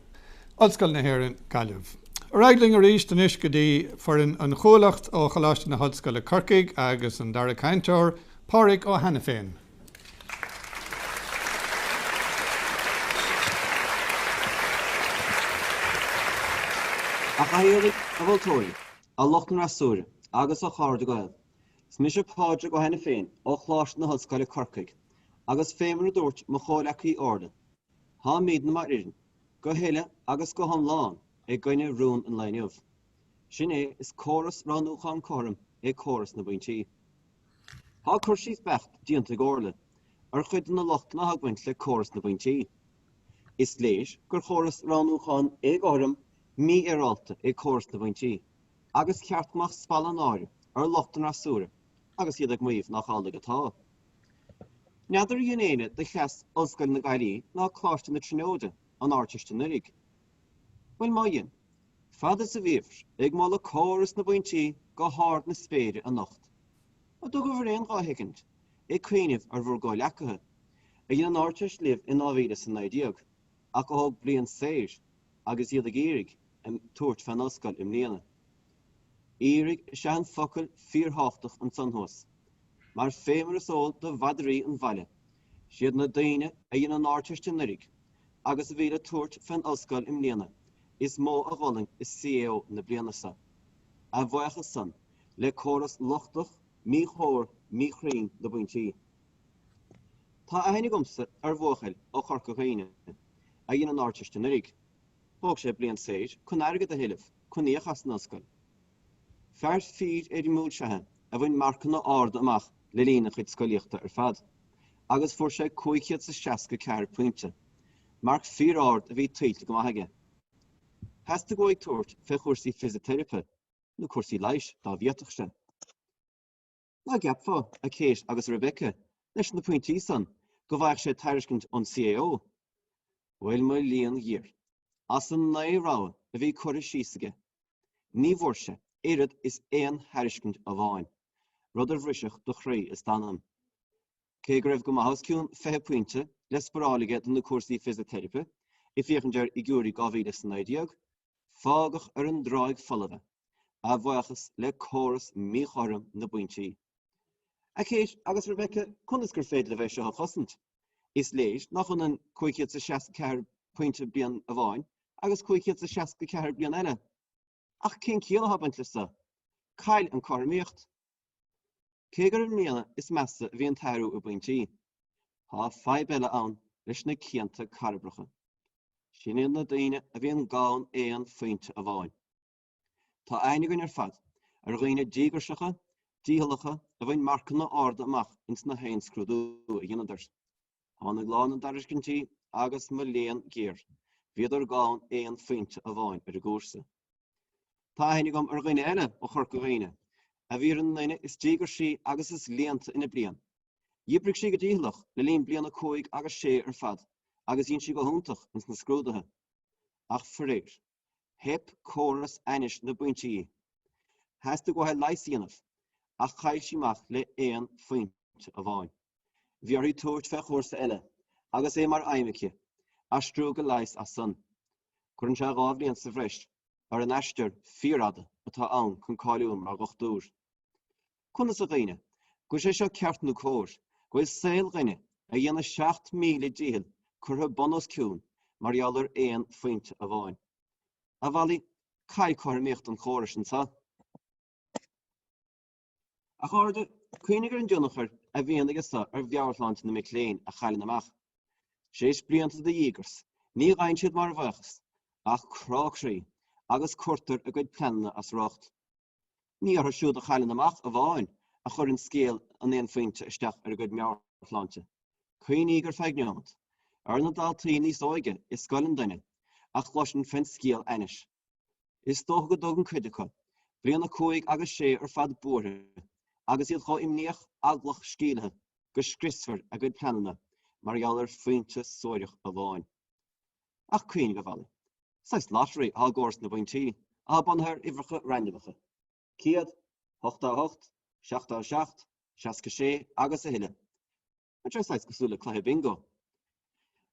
A: Ollscoil na hÉireann, Gaillimh. Ar aghaidh linn arís anois go dtí foireann an Chuallacht ó Choláiste na hOllscoile Corcaigh agus an dara cainteoir, Pádraig Ó hAiniféin.
G: A Chathaoirligh, a Mholtóirí, a lucht an fhreasúra agus a chairde Gael, Is mise Pádraig Ó hAiniféin ó Choláiste na hOllscoile Corcaigh agus fé mar a dúirt mo chomhleacaí Orla, táimidne mar fhoireann, go huile agus go hiomlán i gcoinne rún an lae inniu. Sin é, is córas roghnúcháin cothrom é córas na bpointí. Tá cur síos beacht déanta ag Orla ar chuid de na lochtanna atá ag baint le córas na bpointí. Is léir gur chóras roghnúcháin éagothrom mífhéaráilte é córas na bpointí agus cheart go mbeadh spalladh náire ar lucht an fhreasúra agus iad ag maíomh nach amhlaidh atá. N'fheadar ar dhein éinne de chleas Ollscoil na Gaillimhe ná Coláiste na Tríonóide an Ardteist anuraidh? Bhuel má dhein, fad is a bhíobhair ag moladh córas na bpointí go hard na spéire anocht, An dtugabhair aon dá shoicind ag cuimhneamh ar bhur gcomhleacaithe, a dhein an Ardteist libh in 2019, ach a thóg bliain saor agus iad ag iarraidh tabhairt fén ollscoil i mbliana? Iarraidh is ea an focal fíorthábhachtach ansan thuas, mar fé mar is eol do mhadraí an bhaile, siad na daoine a dhein an Ardteist anuraidh agus a bhí le tabhairt fén ollscoil i mbliana is mó a d'fhulaing i CAO na bliana seo. A bhuíochas san le córas lochtach, míchóir, míchruinn na bpointí. Tá aithne agamsa ar bhuachaill ó Chorca Dhuibhne a dhein an Ardteist anuraidh. Thóg sé bliain saor chun airgead a thuilleamh chun íoc as an ollscoil. Fear fíor-éirimiúil is ea é. a bhain marcanna arda amach le linn a chuid scolaíochta ar fad, agus fuair sé 564 pointe, marc fíor-ard a bhí tuillte go maith aige. Theastaigh uaidh tabhairt fé chúrsaí fisiteiripe, nó cúrsaí leighis dá bhféadfadh sé. Ná ceapfá, a Kate agus a Rebecca, leis na pointí san, go bhfaigheadh sé tairiscint ón CAO? Bhuel, mo léan ghéar, as an 9 rogha a bhí curtha síos aige, ní bhfuair sé oiread is aon thairiscint amháin, rud a bhrisfeadh do chroí is d'anam. Cé go raibh go maith os cionn 20 pointe le sparáil aige do na cúrsaí fisiteiripe, ag féachaint ar fhigiúirí 2019, fágadh ar an dtráigh folamh é, a bhuíochas le córas míchothrom na bpointí. A Kate agus Rebecca, conas gur féidir libh é seo a chosaint? Is léir nach ionann 564 pointe bliain amháin agus 564 bliain eile. Ach cén ciall atá ag baint leis seo? Caill an cothromaíocht. Cé gur i mbliana is measa a bhí an t-athrú i bpointí, tá fadhb eile ann leis na cianta cairbreacha. Sin iad na daoine a bhíonn gann aon phointe amháin. Tá aithne againn ar fad ar dhaoine díograiseacha, dícheallacha a bhain marcanna arda amach ins na haon scrúdú a dheineadar. Tháinig lá na dtairiscintí agus mo léan géar, bhíodar gann aon phointe amháin ar an gcúrsa. Tá aithne agam ar dhuine eile ó Chorca Dhuibhne a bhí ar an nduine is díograisí agus is léannta ina bliain. Dh'oibrigh sí go dícheallach le linn bliain 5 agus 6 ar fad agus dhein sí go hiontach ins na scrúduithe. Ach faraor, Theip córas ainnis na bpointí. Theastaigh uaithi leigheas a dhéanamh, ach chaill sí amach le aon phointe amháin. Bhí uirthi tabhairt fé chúrsa eile, agus é mar aidhm aici aistriú go leigheas as san. Cuireann sé 2 bhliain sa bhreis ar an aistear fíorfhada atá ann chun cáiliú mar dhochtúir. Conas, a dhaoine, go bhfuil sé seo ceart nó cóir, go bhfuil saol dhuine a dhéan a 7000 dícheall curtha bun os cionn mar gheall ar aon phointe amháin? A Mholly, caill cothromaíocht an chórais anseo. A chairde, cuimhnigh ar an dtionchar a bhíonn aige seo ar mheabhairshláinte na mic léinn a chailleann amach. Tar éis blianta de dhíograis, ní fhaigheann siad mar bhuíochas ach crá croí agus cuirtear a gcuid pleananna as riocht. Ní orthu siúd a chailleann amach amháin a chuireann scéal an aon phointe isteach ar a gcuid meabhairshláinte. Cuimhníg ar feadh neomat ar na daltaí níos óige i scoil an duine a chloiseann fén scéal ainnis. Is dócha go dtugann cuid acu bliain 5 agus 6 ar fad buartha agus iad chomh imníoch eaglach sceimhlithe go scriosfar a gcuid pleananna mar gheall ar phointe suarach amháin. Ach cuimhnigh, a Mholly. Saghas lottery atá i gcóras na bpointí, atá bunaithe ar uimhreacha randamacha, 100, 88, 77, 66 agus a thuilleadh. Tá sé saghas cosúil le cluiche bingo.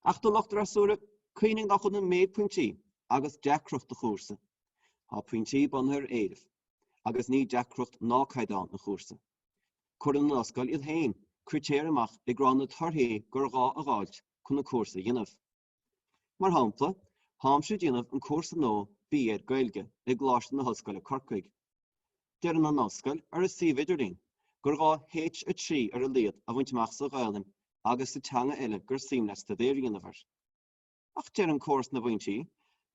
G: Ach do lucht an fhreasúra, cuimhnigh nach ionann méid pointí agus deacracht do chúrsa. Tá pointí bunaithe ar éileamh, agus ní deacracht ná caighdeán an chúrsa. Cuireann an ollscoil iad féin critéir amach ag rá na torthaí gur ghá a dh'fháilt chun an cúrsa a dhéanamh. Mar shampla, táimse ag déanamh an cúrsa nua B.Ed Gaeilge i gColáiste na hOllscoile Corcaigh. Deireann an ollscoil ar a suíomh idirlín gur ghá H3 ar a laghad a bhaint amach sa Ghaelainn agus sa teanga eile gur suim leat staidéar a dhéanamh air. Ach deireann córas na bpointí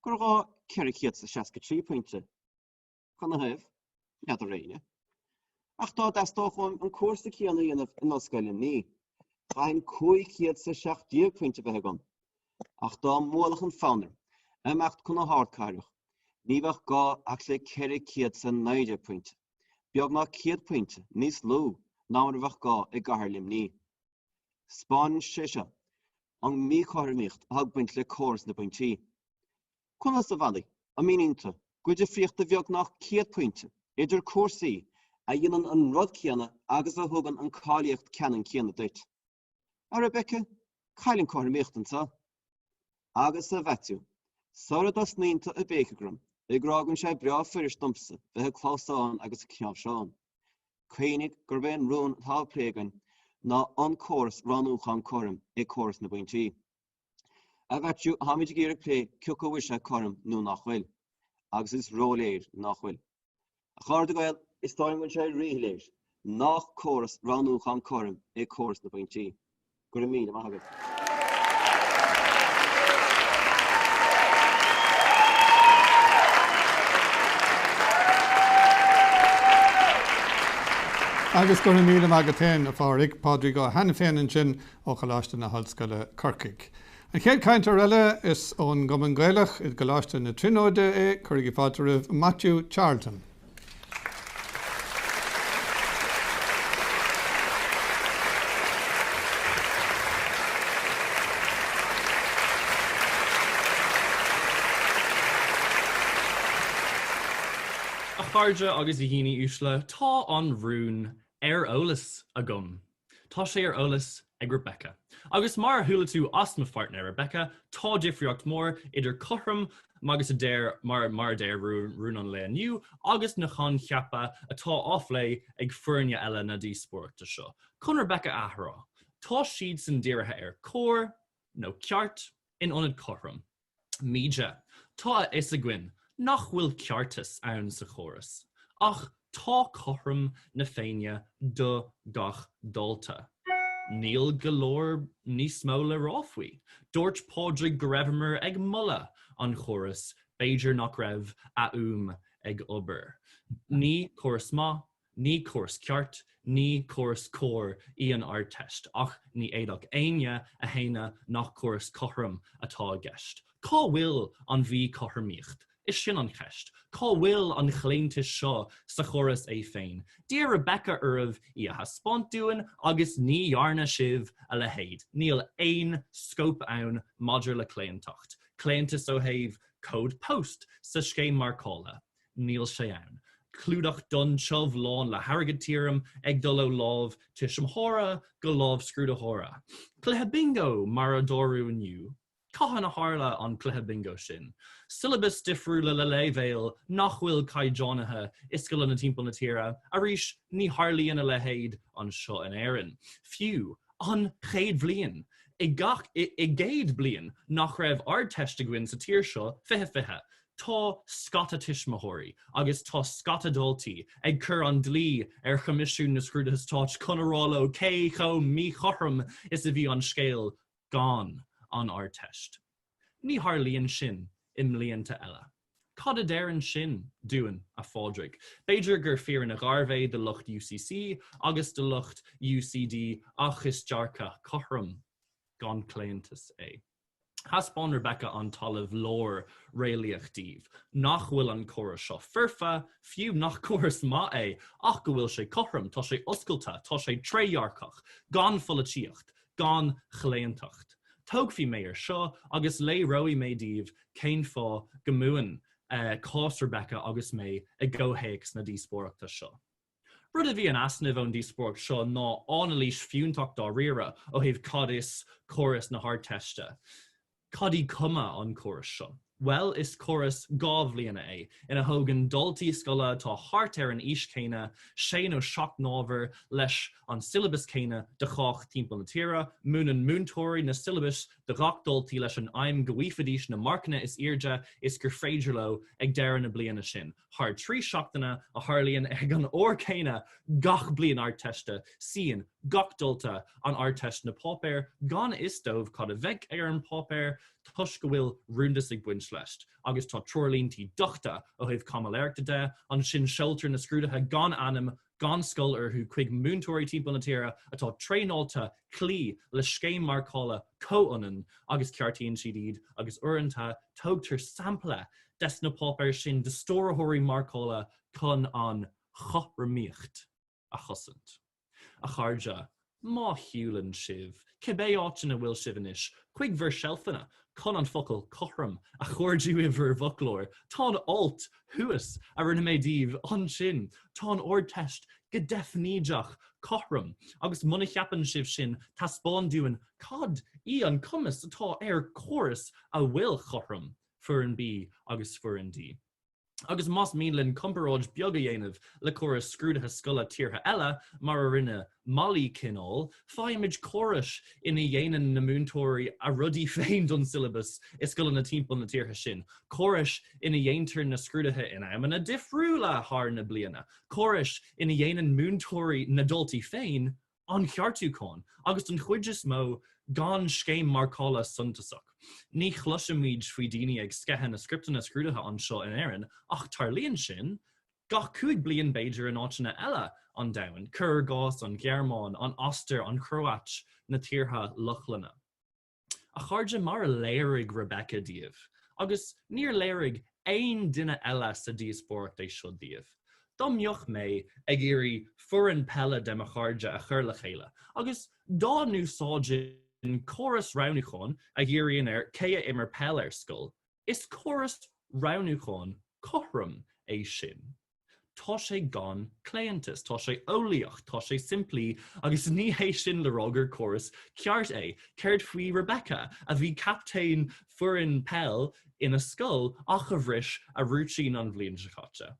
G: gur ghá 463 pointe. Canathaobh? N'fheadar éinne. Ach dá dteastódh uaim an cúrsa céanna a dhéanamh in Ollscoil Luimní, chaithfinn 517 pointe a bheith agam. Ach dá mbuailfeadh an fonn orm imeacht chun na hardcathrach, ní bheadh gá ach le 419 pointe, beagnach 100 pointe níos lú ná mar a bheadh gá i gcathair Luimní. 'Spáineann sé seo an mhíchothromaíocht atá ag baint le córas na bpointí. Conas, a Mholly, a míníonn tú go bhfuil difríocht de bheagnach 100 pointe idir cúrsaí a dhéanann an rud céanna agus a thugann an cáilíocht ceannann céanna duit? A Rebecca, caill an cothromaíocht anseo. Agus a Mhaitiú, sara dtosnaíonn tú ag béiceadh orm ag rá go bhfuil sé breá fuirist domsa bheith ag clamhsán agus ag cnáimhseán, cuimhnigh gurb é an rún atá á phlé againn ná an córas roghnúcháin cothrom é córas na bpointí. A Mhaitiú, táimid ag iarraidh plé cioca bhfuil sé cothrom nó nach bhfuil. Agus is róléir nach bhfuil. A chairde Gael, is dóigh liom go bhfuil sé ríshoiléir nach córas roghnúcháin cothrom é córas na bpointí. Go raibh míle maith agaibh.
A: Agus go raibh míle maith agat féin, a Phádraig. Pádraig Ó hAiniféin ansin ó Choláiste na hOllscoile, Corcaigh. An chéad chainteoir eile, is ón gCumann Gaelach i gColáiste na Tríonóide é, cuirigí fáilte roimh Maitiú Charlton.
H: A chairde agus a dhaoine uaisle, tá an rún ar eolas agam. Tá sé ar eolas ag Rebecca. Agus mar a chuala tú as mo pháirtnéir Rebecca, tá difríocht mór idir cothrom agus a deir mar mar a deir rún an lae inniu agus na coincheapa atá á phlé ag foirne eile na díospóireachta seo. Chun Rebecca a athrá, tá siadsan dírithe ar cóir nó ceart in ionad cothrom. Muide, tá a fhios againn nach bhfuil ceartas ann sa chóras, ach tá cothrom na Féinne do gach dalta. Níl go leor níos mó le rá faoi. Dúirt Pádraig go raibheamar ag moladh an chórais, b'fhéidir nach raibh a fhuaim ag obair. Ní córas maith Ní córas ceart, ní córas cóir í an Ardteist, ach ní fhéadfadh éinne a shéanadh nach córas cothrom atá i gceist. Cá bhfuil an mhíchothromaíocht? Is sin an cheist. Cá bhfuil an chlaontas seo sa chóras é féin? D'iarr Rebecca oraibh í a thaispeáint dúinn agus ní dhearna sibh a leithéid. Níl aon scóip ann maidir le claontacht. Claontas ó thaobh cód post sa scéim marcála. Níl sé ann. Clúdach donn tiubh lán le hairgead tirim ag dul ó lámh tuismitheora go lámh scrúdaitheora. Cluiche bingo mar a dúradh inniu. Cathain a tharla an cluiche bingo sin? Siollabais difriúla le leibhéil nach bhfuil caighdeánaithe i scoileanna timpeall na tíre. Arís, ní tharlaíonn a leithéid anseo in Éirinn. Fiú an chéad bhliain i gach i gcéad bliain nach raibh Ardteist againn sa tír seo, 2020, Tá scata tuismitheoirí agus tá scata daltaí ag cur an dlí ar Choimisiún na Scrúduithe Stáit chun a rá leo cé chomh míchothrom is a bhí an scéal gan an Ardteist. Ní tharlaíonn sin i mblianta eile. Cad a deireann sin dúinn, a Phádraig? B'fhéidir gur fírinne gharbh é do lucht UCC agus do lucht UCD ach is dearcadh cothrom gan claontas é. Thaispeáin Rebecca an talamh láir réalaíoch daoibh, nach bhfuil an córas seo foirfe, fiú nach córas maith é, ach go bhfuil sé cothrom, tá sé oscailte, tá sé trédhearcach, gan pholaitíocht, gan chlaontacht. Tógfaidh mé air seo agus léireoidh mé daoibh cén fáth go mbuann cás Rebecca agus mé i gcomhthéacs na díospóireachta seo. Rud a bhí in easnamh ón díospóireacht seo ná anailís fiúntach dáiríre ó thaobh cad is córas na hArdteiste. Cad í cuma an chórais seo? Bhuel, is córas 2 bhliana é, ina thógann daltaí scoile atá thart ar an aois chéanna sé nó seacht n-ábhar leis an siollabas céanna do chách timpeall na tíre. Múineann múinteoirí na siollabais do gach daltaí leis an aidhm go bhfaighidís na marcanna is airde is gur féidir leo ag deireadh na bliana sin. Thar 3 seachtaine, a tharlaíonn ag an uair céanna gach bliain Ardteiste, suíonn gach dalta an Ardteist na páipéir gan fhios dóibh cad a bheidh ar an bpáipéar toisc go bhfuil rúndas ag baint leis agus tá treoirlíntí dochta ó thaobh caimiléireachta de, ansin seoltar na scrúduithe gan ainm gan scoil orthu chuig múinteoirí timpeall na tíre atá traenáilte cloí le scéim marcála comhionann agus ceartaíonn siad iad agus uaireanta tógtar sampla des na páipéir sin do stiúrthóirí marcála chun an chothromaíocht a chosaint. A chairde, má shiúlann sibh, cibé áit ina bhfuil sibh anois, chuig bhur seilfeanna chun an focal 'cothrom' a chuardú i bhur bhfoclóir, tá an alt thuas a rinne mé daoibh ansin. Tá an Ardteist go deifnídeach cothrom, agus muna cheapann sibh sin, taispeáin dúinn cad í an cumas atá ar chóras a bhfuil cothrom, foireann B agus foireann D. Agus más mian linn comparáid beag a dhéanamh le córas scrúduithe scoile tíortha eile, mar a rinne Molly cineál, faighimid córais ina dhéanann na múinteoirí a rudaí féin don siollabas i scoileanna timpeall na tíortha sin, córais ina dhéantar na scrúduithe in amanna difriúla thar na bliana, córais ina dhéanann múinteoirí na daltaí féin an cheartúcháin, agus don chuid is mó gan scéim marcála suntasach. Ní chloisimid faoi daoine ag sceitheadh na scripteanna scrúduithe anseo in Éirinn, ach tarlaíonn sin. Gach 5 bliain b'fhéidir in áiteanna eile an domhain, cuir i gcás an Ghearmáin, an Ostair, an Chróit, na tíortha Lochlanna. A chairde, mar a léirigh Rebecca daoibh, agus níor léirigh aon duine eile sa díospóireacht é seo daoibh, dá mbeadh mé ag iarraidh foireann peile de mo chairde a chur le chéile, agus dá n-úsáidfinn córas roghnúcháin a dhíríonn ar cé a imir peil ar scoil, is córas roghnúcháin cothrom é sin. Tá sé gan claontas, tá sé eolaíoch, tá sé simplí agus ní hé sin le rá gur córas ceart é. Céard faoi Rebecca, a bhí captaen foireann peil ina scoil ach a bhris a rúitín an bhliain seo caite?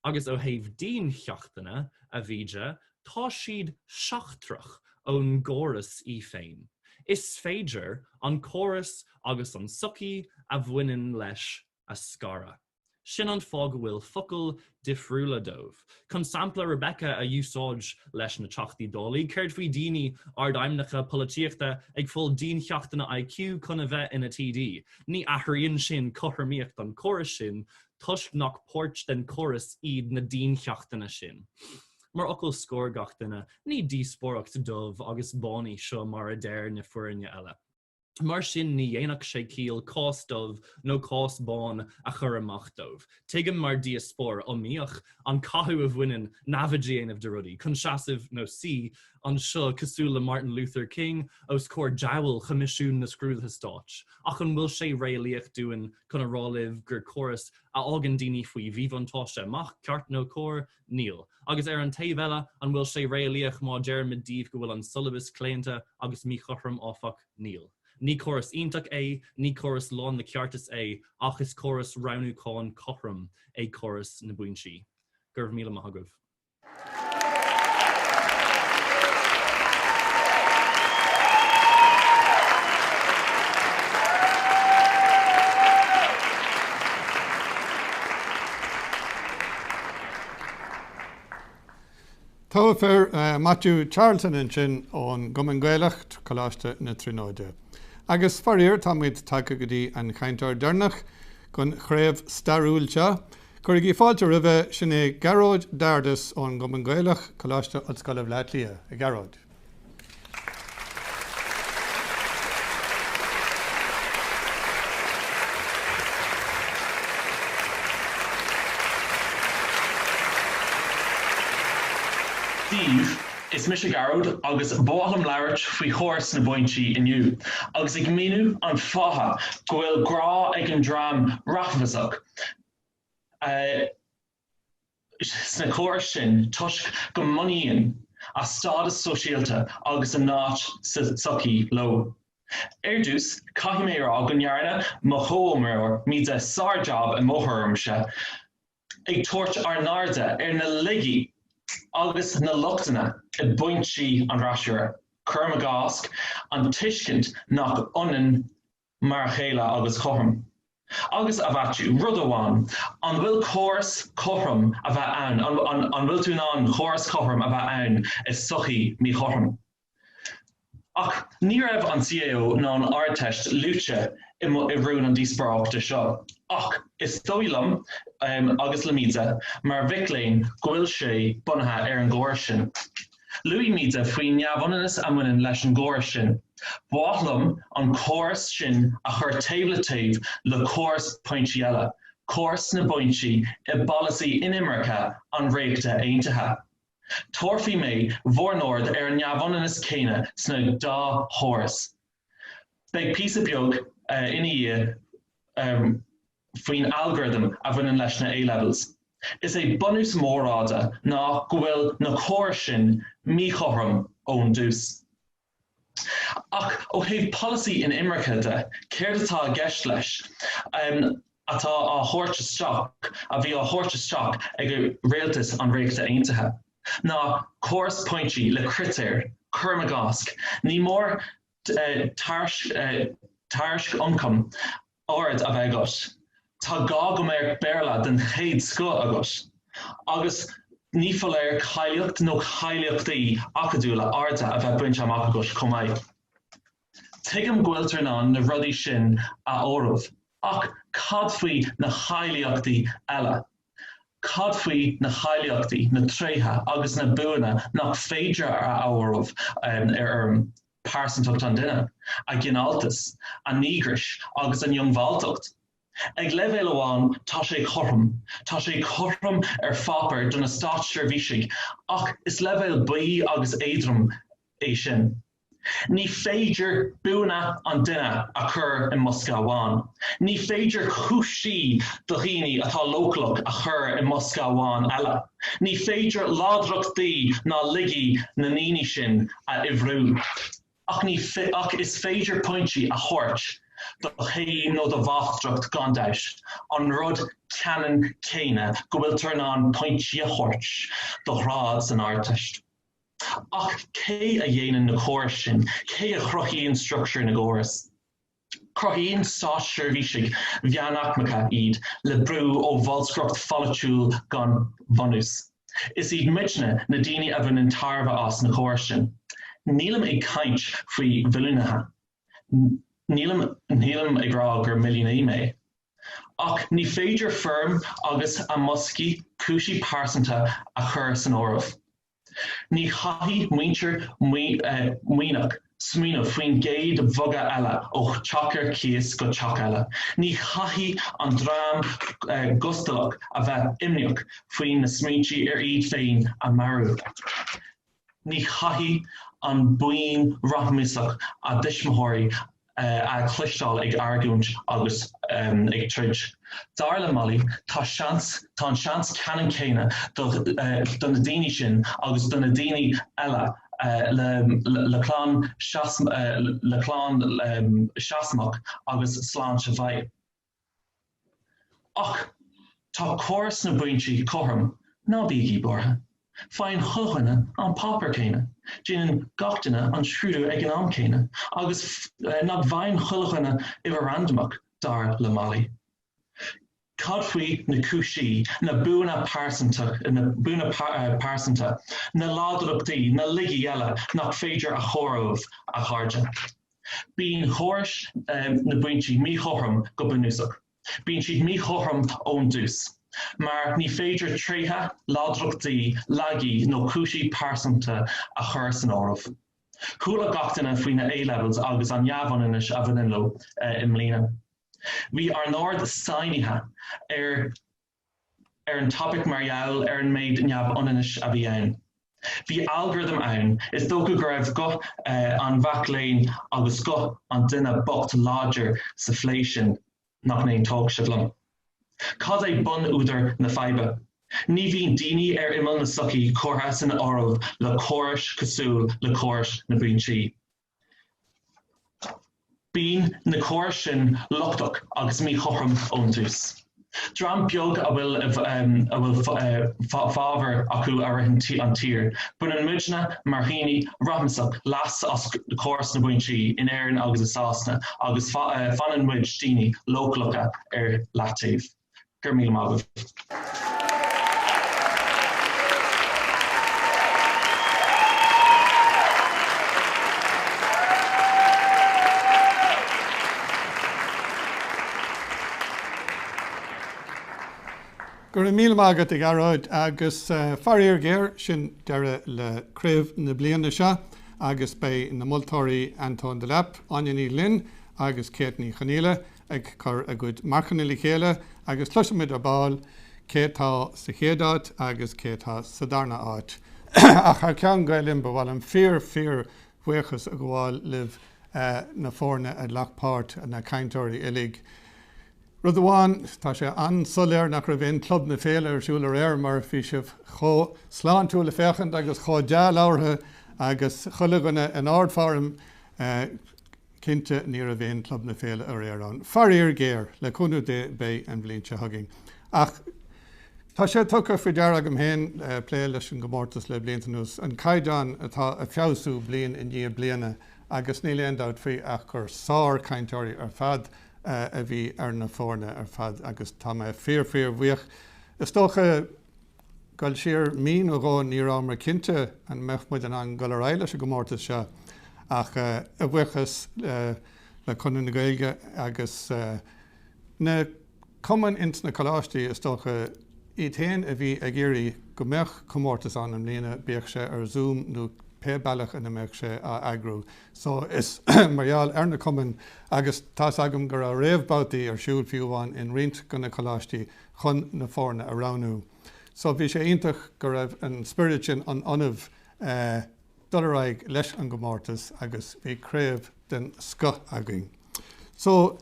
H: Agus ó thaobh diancheachtanna a bhí de, tá siad seachtrach ón gcóras í féin. Is féidir an córas agus an tsochaí a bhaineann leis a scaradh. Sin an fáth go bhfuil focail difriúla dóibh. Chun sampla Rebecca a úsáid leis na Teachtaí Dálaí, céard faoi daoine ardaidhmeannacha polaitíochta ag fáil diancheachtanna IQ chun a bheith ina TD? Ní athraíonn sin cothromaíocht an chórais sin toisc nach páirt den chóras iad na diancheachtanna sin. Mar fhocal scoir gach duine, ní díospóireacht dubh agus bán í seo mar a deir na foirne eile. Mar sin ní dhéanfadh sé ciall cás dubh nó cás bán a chur amach dóibh. Tuigim mar dhíospóir iomaíoch an cathú a bhaineann namhaid a dhéanamh de rudaí, chun seasamh, nó suí, anseo cosúil le Martin Luther King os comhair diabhal Choimisiún na Scrúduithe Stáit. Ach an bhfuil sé réalaíoch dúinn chun a rá libh gur córas a fhágann daoine faoi mhíbhuntáiste amach, ceart nó cóir? Níl. Agus ar an taobh eile, an bhfuil sé réalaíoch má deirimid daoibh go bhfuil an siollabas claonta agus míchothrom, áfach? Níl. Ní córas iontach é, ní córas lán le ceartas é, ach is córas roghnúcháin cothrom é córas na bpointí. Go raibh míle maith agaibh.
A: Togha fir, Matthew Charlton ansin ón gCumann Gaelach, Coláiste na Tríonóide. Agus faraor táimid tagtha go dtí an chainteoir deireanach don chraobh stairiúil seo. Cuirigí fáilte roimhe, sin é Gearóid Dardis ón gCumann Gaelach, Coláiste Ollscoile Bhaile Átha Cliath. A Ghearóid.
I: Daoibh, is mise Gearóid agus ba mhaith liom labhairt faoi chóras na bpointí inniu agus ag míniú an fáth go bhfuil grá ag an dream rachmasach sna córais sin toisc go mbunaíonn a stádas sóisialta agus a n-áit sa tsochaí leo. Ar dtús, caithfidh mé a rá go ndearna mo chomhimreoir Míde sár-jab i mo thuairimse ag tabhairt ár n-airde ar na laigí agus na lochtanna i bpointí an fhreasúra, cuirim i gcás, an tuiscint nach ionann mar a chéile agus cothrom. Agus, a Mhaitiú, rud amháin, an bhfuil córas cothrom a bheith ann, an bhfuil tú in ann córas cothrom a bheith ann i sochaí míchothrom? Ach ní raibh an CAO ná an Ardteist luaite i rún an díospóireachta seo. Ach is dóigh liom, agus le Míde, mar mhic léinn, go bhfuil sé bunaithe ar an gcóras sin. Luaigh Míde faoin neamhionannas a mbaineann leis an gcóras sin. Ba mhaith liom an córas sin a chur taobh le taobh le córas pointí eile, córas na bpointí i bpolasaí inimirce an Ríochta Aontaithe. Tabharfaidh mé bhur n-aird ar an neamhionannas céanna sna dá chóras. Beidh píosa beag ina dhiaidh. faoin algorithm a bhaineann leis na A-levels. Is é bunús m'óráide ná go bhfuil na córais sin míchothrom ón dtús. Ach ó thaobh polasaí inimirce de, céard atá i gceist leis atá á thabhairt isteach, a bhí á thabhairt isteach ag rialtas an Ríochta Aontaithe, ná córas pointí le critéir, cuirim i gcás, ní mór tairisc ioncaim ard a bheith agat, tá gá go mbeadh Béarla den chéad scoth agat, agus ní foláir cáilíocht nó cáilíochtaí acadúla arda a bheith bainte amach agat chomh maith. Tuigim go bhfuiltear in ann na rudaí sin a áireamh, ach cad faoi na cáilíochtaí eile? Cad faoi na cáilíochtaí, na tréithe agus na buanna nach féidir a áireamh ar fhoirm, pearsantacht an duine, a gcineáltas, a ndíograis agus a ndiongbháilteacht? Ag leibhéal amháin, tá sé cothrom. Tá sé cothrom ar pháipéar do na státseirbhísigh ach is leibhéal baoth agus éadrom é sin. Ní féidir buanna an duine a chur i mbosca amháin. Ní féidir cúisí do dhaoine atá leochaileach a chur i mbosca amháin eile. Ní féidir láidreachtaí ná laigí na ndaoine sin a uimhriú. Ach ní ach is féidir pointí a thabhairt do chéim nó do mháistreacht gan dabht, an rud ceannann céanna go bhfuiltear in ann pointí a thabhairt do ghrád san Ardteist. Ach cé a dhéanann na córais sin? Cé a chruthaíonn struchtúr na gcóras? Cruthaíonn státseirbhísigh mheánaicmeacha iad le brú ó bholscaireacht pholaitiúil gan bhunús. Is iad muidne na daoine a bhaineann tairbhe as na córais sin. Nílim ag caint faoi mhilliúnaithe. Nílim nílim ag rá gur milliúnaí mé. Ach ní féidir foirm agus a mboscaí cúisí pearsanta a chur san áireamh. Ní chaithfidh muintir maoithneach smaoineamh faoin gcéad bhogadh eile ó theach ar cíos go teach eile. Ní chaithfidh an dream gustalach a bheith imníoch faoi na smaointe ar iad féin a mharú. Ní chaithfidh an buíon rachmasach a dtuismitheoirí a chloisteáil ag argóint agus ag troid. Dar le Molly, tá seans, tá an seans ceannann céanna do do na daoine sin agus do na daoine eile le le clann le clann seasmhach agus sláinte mhaith. Ach tá córas na bpointí cothrom, ná bígí buartha. Faigheann chuile dhuine an páipéar céanna, déanann gach duine an scrúdú ag an am céanna, agus nach bhfaigheann chuile dhuine uimhir randamach, dar le Molly. Cad faoi na cúisí, na buanna pearsanta, na buanna pearsanta, na láidreachtaí, na laigí eile nach féidir a chomhaireamh, a chairde? Bíonn córais na bpointí míchothrom go bunúsach. Bíonn siad míchothrom ón dtús, mar ní féidir tréithe, láidreachtaí, laigí nó cúisí pearsanta a chur san áireamh. Chuala gach duine faoi na A-levels agus an neamhionannais a bhaineann leo i mbliana. Bhí ár n-aird sainnithe ar. ar an topaic mar gheall ar an méid neamhionannais a bhí ann. Bhí algorithm ann, is dócha go raibh guth an mhac léinn agus guth an duine bocht láidir sa phlé sin, nach n-aontódh sibh liom? Cad é bun-údar na faidhbe? Ní bhíonn daoine ar imeall na sochaí curtha san áireamh le córais cosúil le córais na bpointí. Bíonn na córais sin lochtach agus míchothrom ón tús. Dream beag a bhfuil a bhfuil fabhar acu a ritheann an tír. Baineann muidne mar dhaoine rachmasach leas as córas na bpointí in Éirinn agus i Sasana agus fanann muid, daoine leochaileacha, ar leataobh. Go raibh míle maith agaibh.
A: Go raibh míle maith agat a Ghearóid agus faraor géar, sin deireadh le craobh na bliana seo agus beidh na moltóirí Antóin Delap, Áine Ní Ghlinn agus Kate Ní Chonaola ag cur a gcuid marcanna le chéile agus cloisfimid ar ball cé atá sa chéad áit agus cé atá sa darna áit. Ach thar ceann Gael Linn ba mhaith liom fíor fíor bhuíochas a ghabháil libh na foirne a ghlac páirt, na cainteoirí uilig. Rud amháin, tá sé an-soiléir nach raibh aon Club na Féile ar siúl aréir mar bhí sibh chomh sláintiúil le féachaint agus chomh dea-labhartha agus chuile dhuine in ardfhoirm. Cinnte ní raibh aon Club na Féile aréir ann. Faraor géar! Le cúnamh Dé beidh an bhliain seo chugainn. Ach tá sé tugtha faoi deara agam féin, plé leis an gcomórtas le blianta anuas, an caighdeán atá ag feabhsú bliain i ndiaidh bliana agus níl aon dabht faoi ach gur sár-chainteoirí ar fad a bhí ar na foirne ar fad agus tá mé fíor fíor bhuíoch. Is dócha. Dul siar mí nó dhó ní rabhamar cinnte an mbeadh muid in ann dul ar aghaidh leis an gcomórtas seo ach a bhuíochas le Conradh na Gaeilge agus na cumainn ins na coláistí is dócha. iad féin a bhí ag iarraidh go mbeadh comórtas ann i mbliana, bíodh sé ar Zoom nó pé bealach ina mbeadh sé á eagrú. So is mar gheall ar na cumainn agus tá's agam go raibh réamhbhabhtaí ar siúl fiú amháin in roinnt de na coláistí chun na foirne a roghnú. So bhí sé iontach go raibh an spiorad sin ann ionaibh dul ar aghaidh leis an gcomórtas agus bhí craobh den scoth againn. So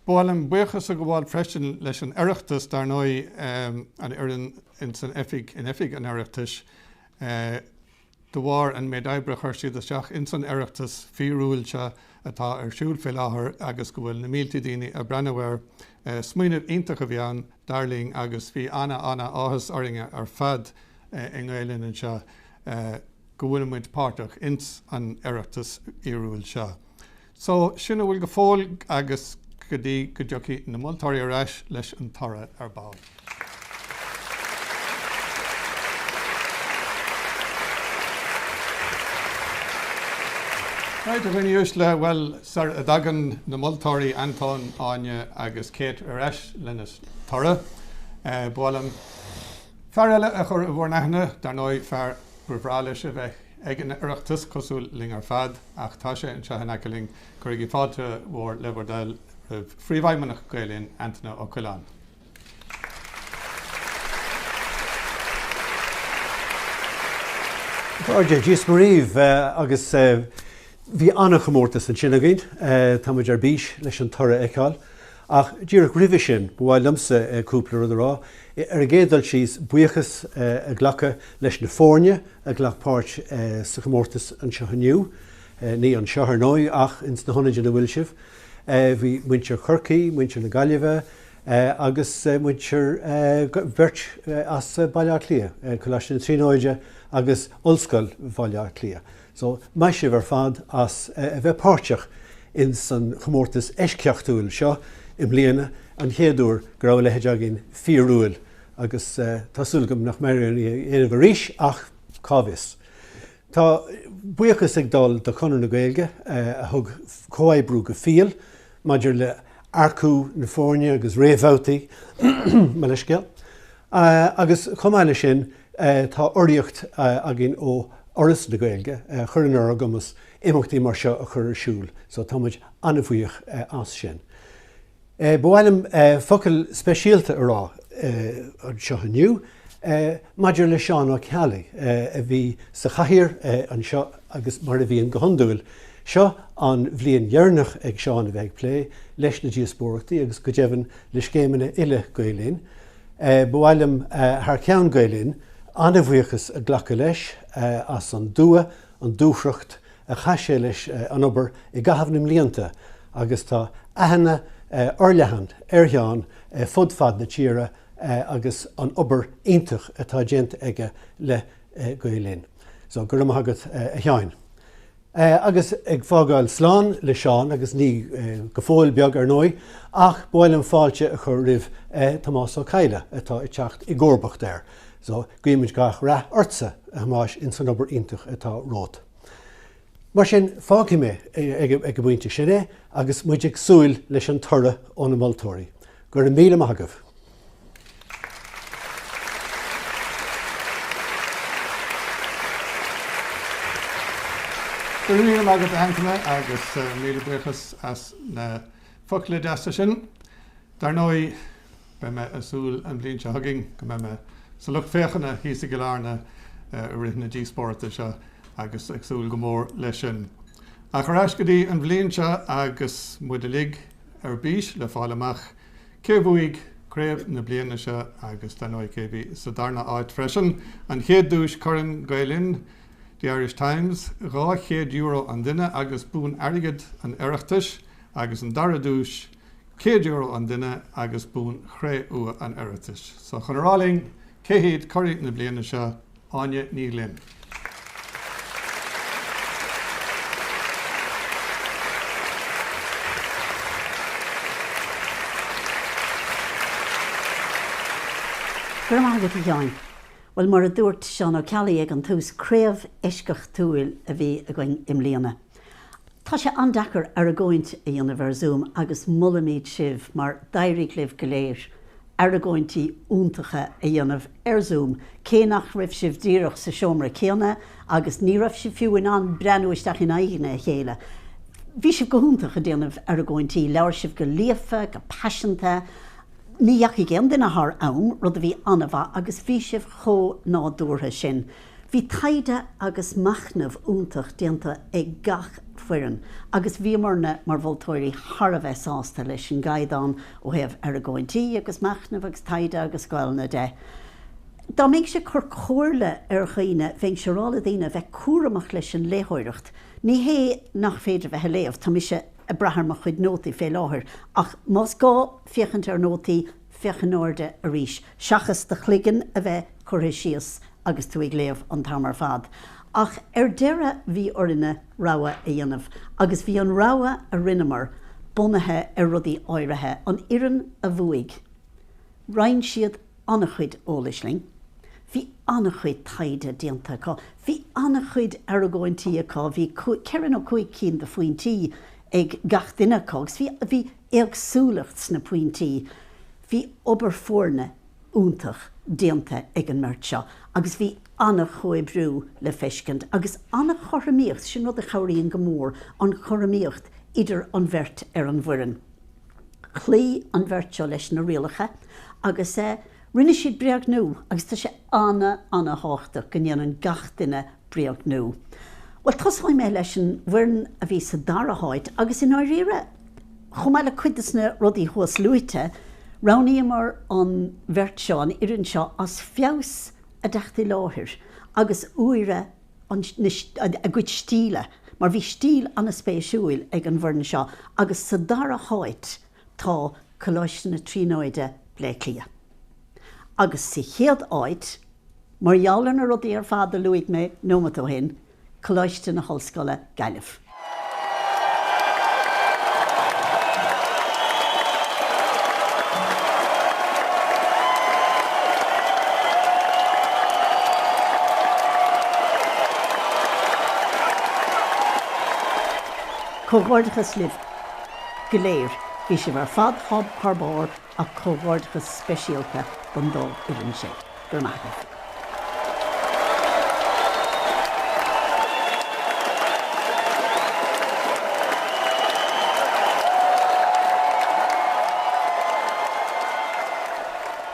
A: ba mhaith liom buíochas a ghabháil freisin leis an Oireachtas, dar ndóigh, an fhoireann ins an oifig, in oifig an Oireachtais, de bharr an méid oibre a chuir siad isteach ins an Oireachtas fíorúil seo atá ar siúl fé láthair agus go bhfuil na mílte daoine ag breathnú air. Smaoineamh iontach a bhí ann, dar linn, agus bhí ana ana áthas orainne ar fad i nGael-Linn anseo go bhfuil muid páirteach ins an Oireachtas fhíorúil seo. So, sin a bhfuil go fóill agus go dtí go dtiocfaidh na moltóirí ar ais leis an toradh ar ball. Right, a dhaoine uaisle, bhuel, sar a dtagann na moltóirí Antóin, Áine agus Kate ar ais lena toradh, ba mhaith liom fear eile a chur i bhur n-aithne, dar ndóigh, fear gur bhreá leis a bheith ag an Oireachtas, cosúil linn ar fad, ach tá sé anseo in aice linn. Cuirigí fáilte mhór le bhur dtoil roimh Phríomhfheidhmeannach Gael Linn, Antaine Ó Coileáin.
J: A chairde, Dia is Muire dhaoibh agus bhí an-chomórtas ansin againn. Tá muid ar bís leis an toradh a fheiceáil. Ach díreach roimhe sin, ba mhaith liomsa cúpla rud a rá. Ar an gcéad dul síos, buíochas a ghlacadh leis na foirne a ghlac páirt sa chomórtas anseo inniu. Ní anseo, ar ndóigh, ach ins na hionaid ina bhfuil sibh. Bhí muintir Chorcaí, muintir na Gaillimhe agus muintir, beirt as Baile Átha Cliath, Coláiste na Tríonóide agus Ollscoil Bhaile Átha Cliath. So, maith sibh ar fad as a bheith páirteach ins an chomórtas eisceachtúil seo i mbliana, an chéad uair go raibh a leithéid againn fíorúil agus tá súil agam nach mbeidh orainn é a dhéanamh arís ach cá bhfios. Tá buíochas ag dul do Chonradh na Gaeilge a thug comhoibriú go fial maidir le earcú na foirne agus réamhbhabhtaí, mo leithscéal. Agus chomh maith leis sin tá urraíocht againn ó Fhoras na Gaeilge a chuireann ar ár gcumas imeachtaí mar seo a chur ar siúl so tá muid an-bhuíoch as sin. Ba mhaith liom focal speisialta a rá anseo inniu maidir le Seán Ó Ceallaigh a bhí sa chathaoir anseo agus mar a bhíonn go hiondúil. Seo an bhliain dheireanach ag Seán a bheith ag plé leis na díospóireachtaí agus go deimhin le scéimeanna uile Gael Linn. Ba mhaith liom, thar ceann Gael Linn, an-bhuíochas a ghlacadh leis as an dua, an dúthracht a chaith sé leis an obair i gcaitheamh na mblianta agus tá aithne fhorleathan ar Sheán fud fad na tíre agus an obair iontach atá déanta aige le Gael Linn. So, go raibh maith agat a Sheáin. Agus ag fágáil slán le Seán, agus ní go fóill beag ar ndóigh, ach ba mhaith liom fáilte a chur roimh Tomás Ó Cadhla atá ag teacht i gcomharbacht air. So, guímid gach rath ortsa, a Thomáis, ins an obair iontach atá romhat. Mar sin, fágfaidh mé ag an bpointe sin é agus muid ag súil leis an toradh ó na moltóirí. Go raibh míle maith agaibh.
A: Go raibh míle maith agat a Antaine agus míle buíochas as na focla deasa sin. Dar ndóigh, beidh mé ag súil an bhliain seo chugainn go mbeidh mé sa lucht féachana thíos i gCill Airne i rith na díospóireachta seo agus ag súil go mór leis sin. Ach ar ais go dtí an bhliain seo agus muid uilig ar bís le fáil amach Cé bhuaigh craobh na bliana seo agus dar ndóigh cé bhí sa darna áit freisin? An chéad duais Corn Gael Linn, The Irish Times, €200 an duine agus bonn airgid an Oireachtais agus an dara duais €100 an duine agus bonn chré-umha an Oireachtais. So chun a rá linn cé hiad curaidh na bliana seo, Áine Ní Ghlinn.
K: Go raibh maith agat, a Sheáin. Bhuel, mar a dúirt Seán Ó Ceallaigh ag an tús, craobh eisceachtúil a bhí againn i mbliana. Tá sé an-deacair argóint a dhéanamh ar Zoom agus molaimid sibh mar d'éirigh libh go léir. Argóintí iontacha a dhéanamh ar Zoom, cé nach raibh sibh díreach sa seomra céanna agus ní raibh sibh fiú in ann breathnú isteach in aghaidheanna a chéile. Bhí sibh go hiontach ag déanamh argóintí, labhair sibh go líofa, go paiseanta, ní dheachaigh aon duine thar am, rud a bhí an-mhaith, agus bhí sibh chomh nádúrtha sin. Bhí taighde agus machnamh iontach déanta ag gach foireann agus bhíomarna mar mholtóirí thar a bheith sásta leis an gcaighdeán ó thaobh argóintí agus machnaimh agus taighde agus Gaelainne de. Dá mbeinnse ag cur comhairle ar dhaoine, bheinnse ag rá le daoine a bheith cúramach leis an léitheoireacht. Ní hé nach féidir bheith ag léamh, tá mise ag brath ar mo chuid nótaí fé láthair, ach más gá féachaint ar nótaí, féach in airde arís, seachas do chloigeann a bheith curtha síos agus tú ag léamh an t-am ar fad. Ach ar deireadh bhí orainne rogha a dhéanamh agus bhí an rogha a rinneamar bunaithe ar rudaí áirithe. An fhoireann a bhuaigh, roinn siad an-chuid eolais linn, bhí an-chuid taighde déanta acu, bhí an-chuid argóintí acu, bhí ceithre nó cúig cinn de phointí ag gach duine acu agus bhí, bhí éagsúlacht sna pointí. Bhí obair foirne iontach déanta ag an mbeirt seo agus bhí an-chomhoibriú le feiscint agus an-chothromaíocht, sin rud a chabhraíonn go mór, an chothromaíocht idir an bheirt ar an bhfoireann. Chloígh an bheirt seo leis na rialacha agus rinne siad bréagnú agus tá sé an-an-thábhachtach go ndéanann gach duine bréagnú. Bhuel, tosóidh mé leis an bhfoireann a bhí sa dara háit agus i ndáiríre, chomh maith le cuid de na rudaí thuasluaite, roghnaíomar an bheirt seo, an fhoireann seo, as feabhas a dteacht i láthair agus úire an, na, a gcuid stíle, mar bhí stíl an-spéisiúil ag an bhfoireann seo agus sa dara háit tá Coláiste na Tríonóide, Bleá Cliath. Agus sa chéad áit, mar gheall ar na rudaí ar fad a luaigh mé nóimeat ó shin, Coláiste na hOllscoile, Gaillimh. Comhghairdeachas libh go léir, bhí sibh ar fad thar barr ach comhghairdeachas speisialta don dá fhoireann sin. Go raibh maith agaibh.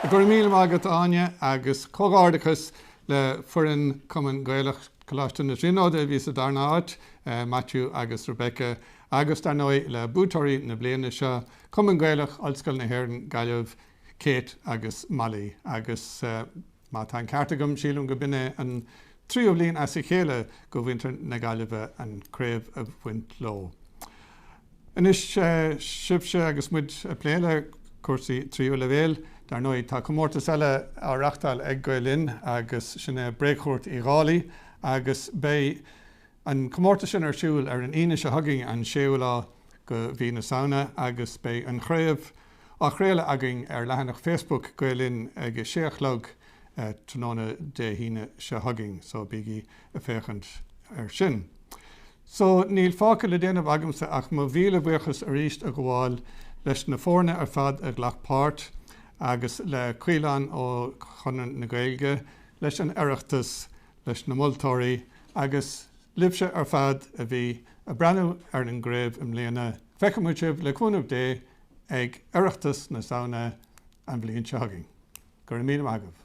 A: Go raibh míle maith agat Áine agus comhghairdeachas le foireann Cumann Gaelach Coláiste na Tríonóide a bhí sa darna háit, Maitiú agus Rebecca, agus dar ndóigh le buaiteoirí na bliana seo, Cumann Gaelach Ollscoil na hÉireann Gaillimh, Kate agus Molly. Agus má tá an ceart agam, sílim go b'in é an tríú bhliain as a chéile go mhuintir na Gaillimhe an craobh a bhaint leo. Anois, sibhse agus muid ag plé le cúrsaí tríú leibhéal, dar ndóigh, tá comórtas eile á reachtáil ag Gael Linn agus sin é Bréagchúirt Uí Dhálaigh agus beidh an comórtas sin ar siúl ar an Aoine seo chugainn, an séú lá go mhí na Samhna agus beidh an chraobh á chraoladh againn ar leathanach Facebook Gael Linn ag a sé a chlog tráthnóna Dé hAoine seo chugainn so bígí ag féachaint air sin. So níl fágtha le déanamh agamsa ach mo mhíle buíochas arís a ghabháil leis na foirne ar fad a ghlac páirt agus le Caolán ó Chonradh na Gaeilge, leis an Oireachtas, leis na moltóirí agus libhse ar fad a bhí ag breathnú ar an gcraobh i mbliana. Feicfidh muid sibh, le cúnamh Dé, ag Oireachtas na Samhna an bhliain seo chugainn. Go raibh míle maith agaibh.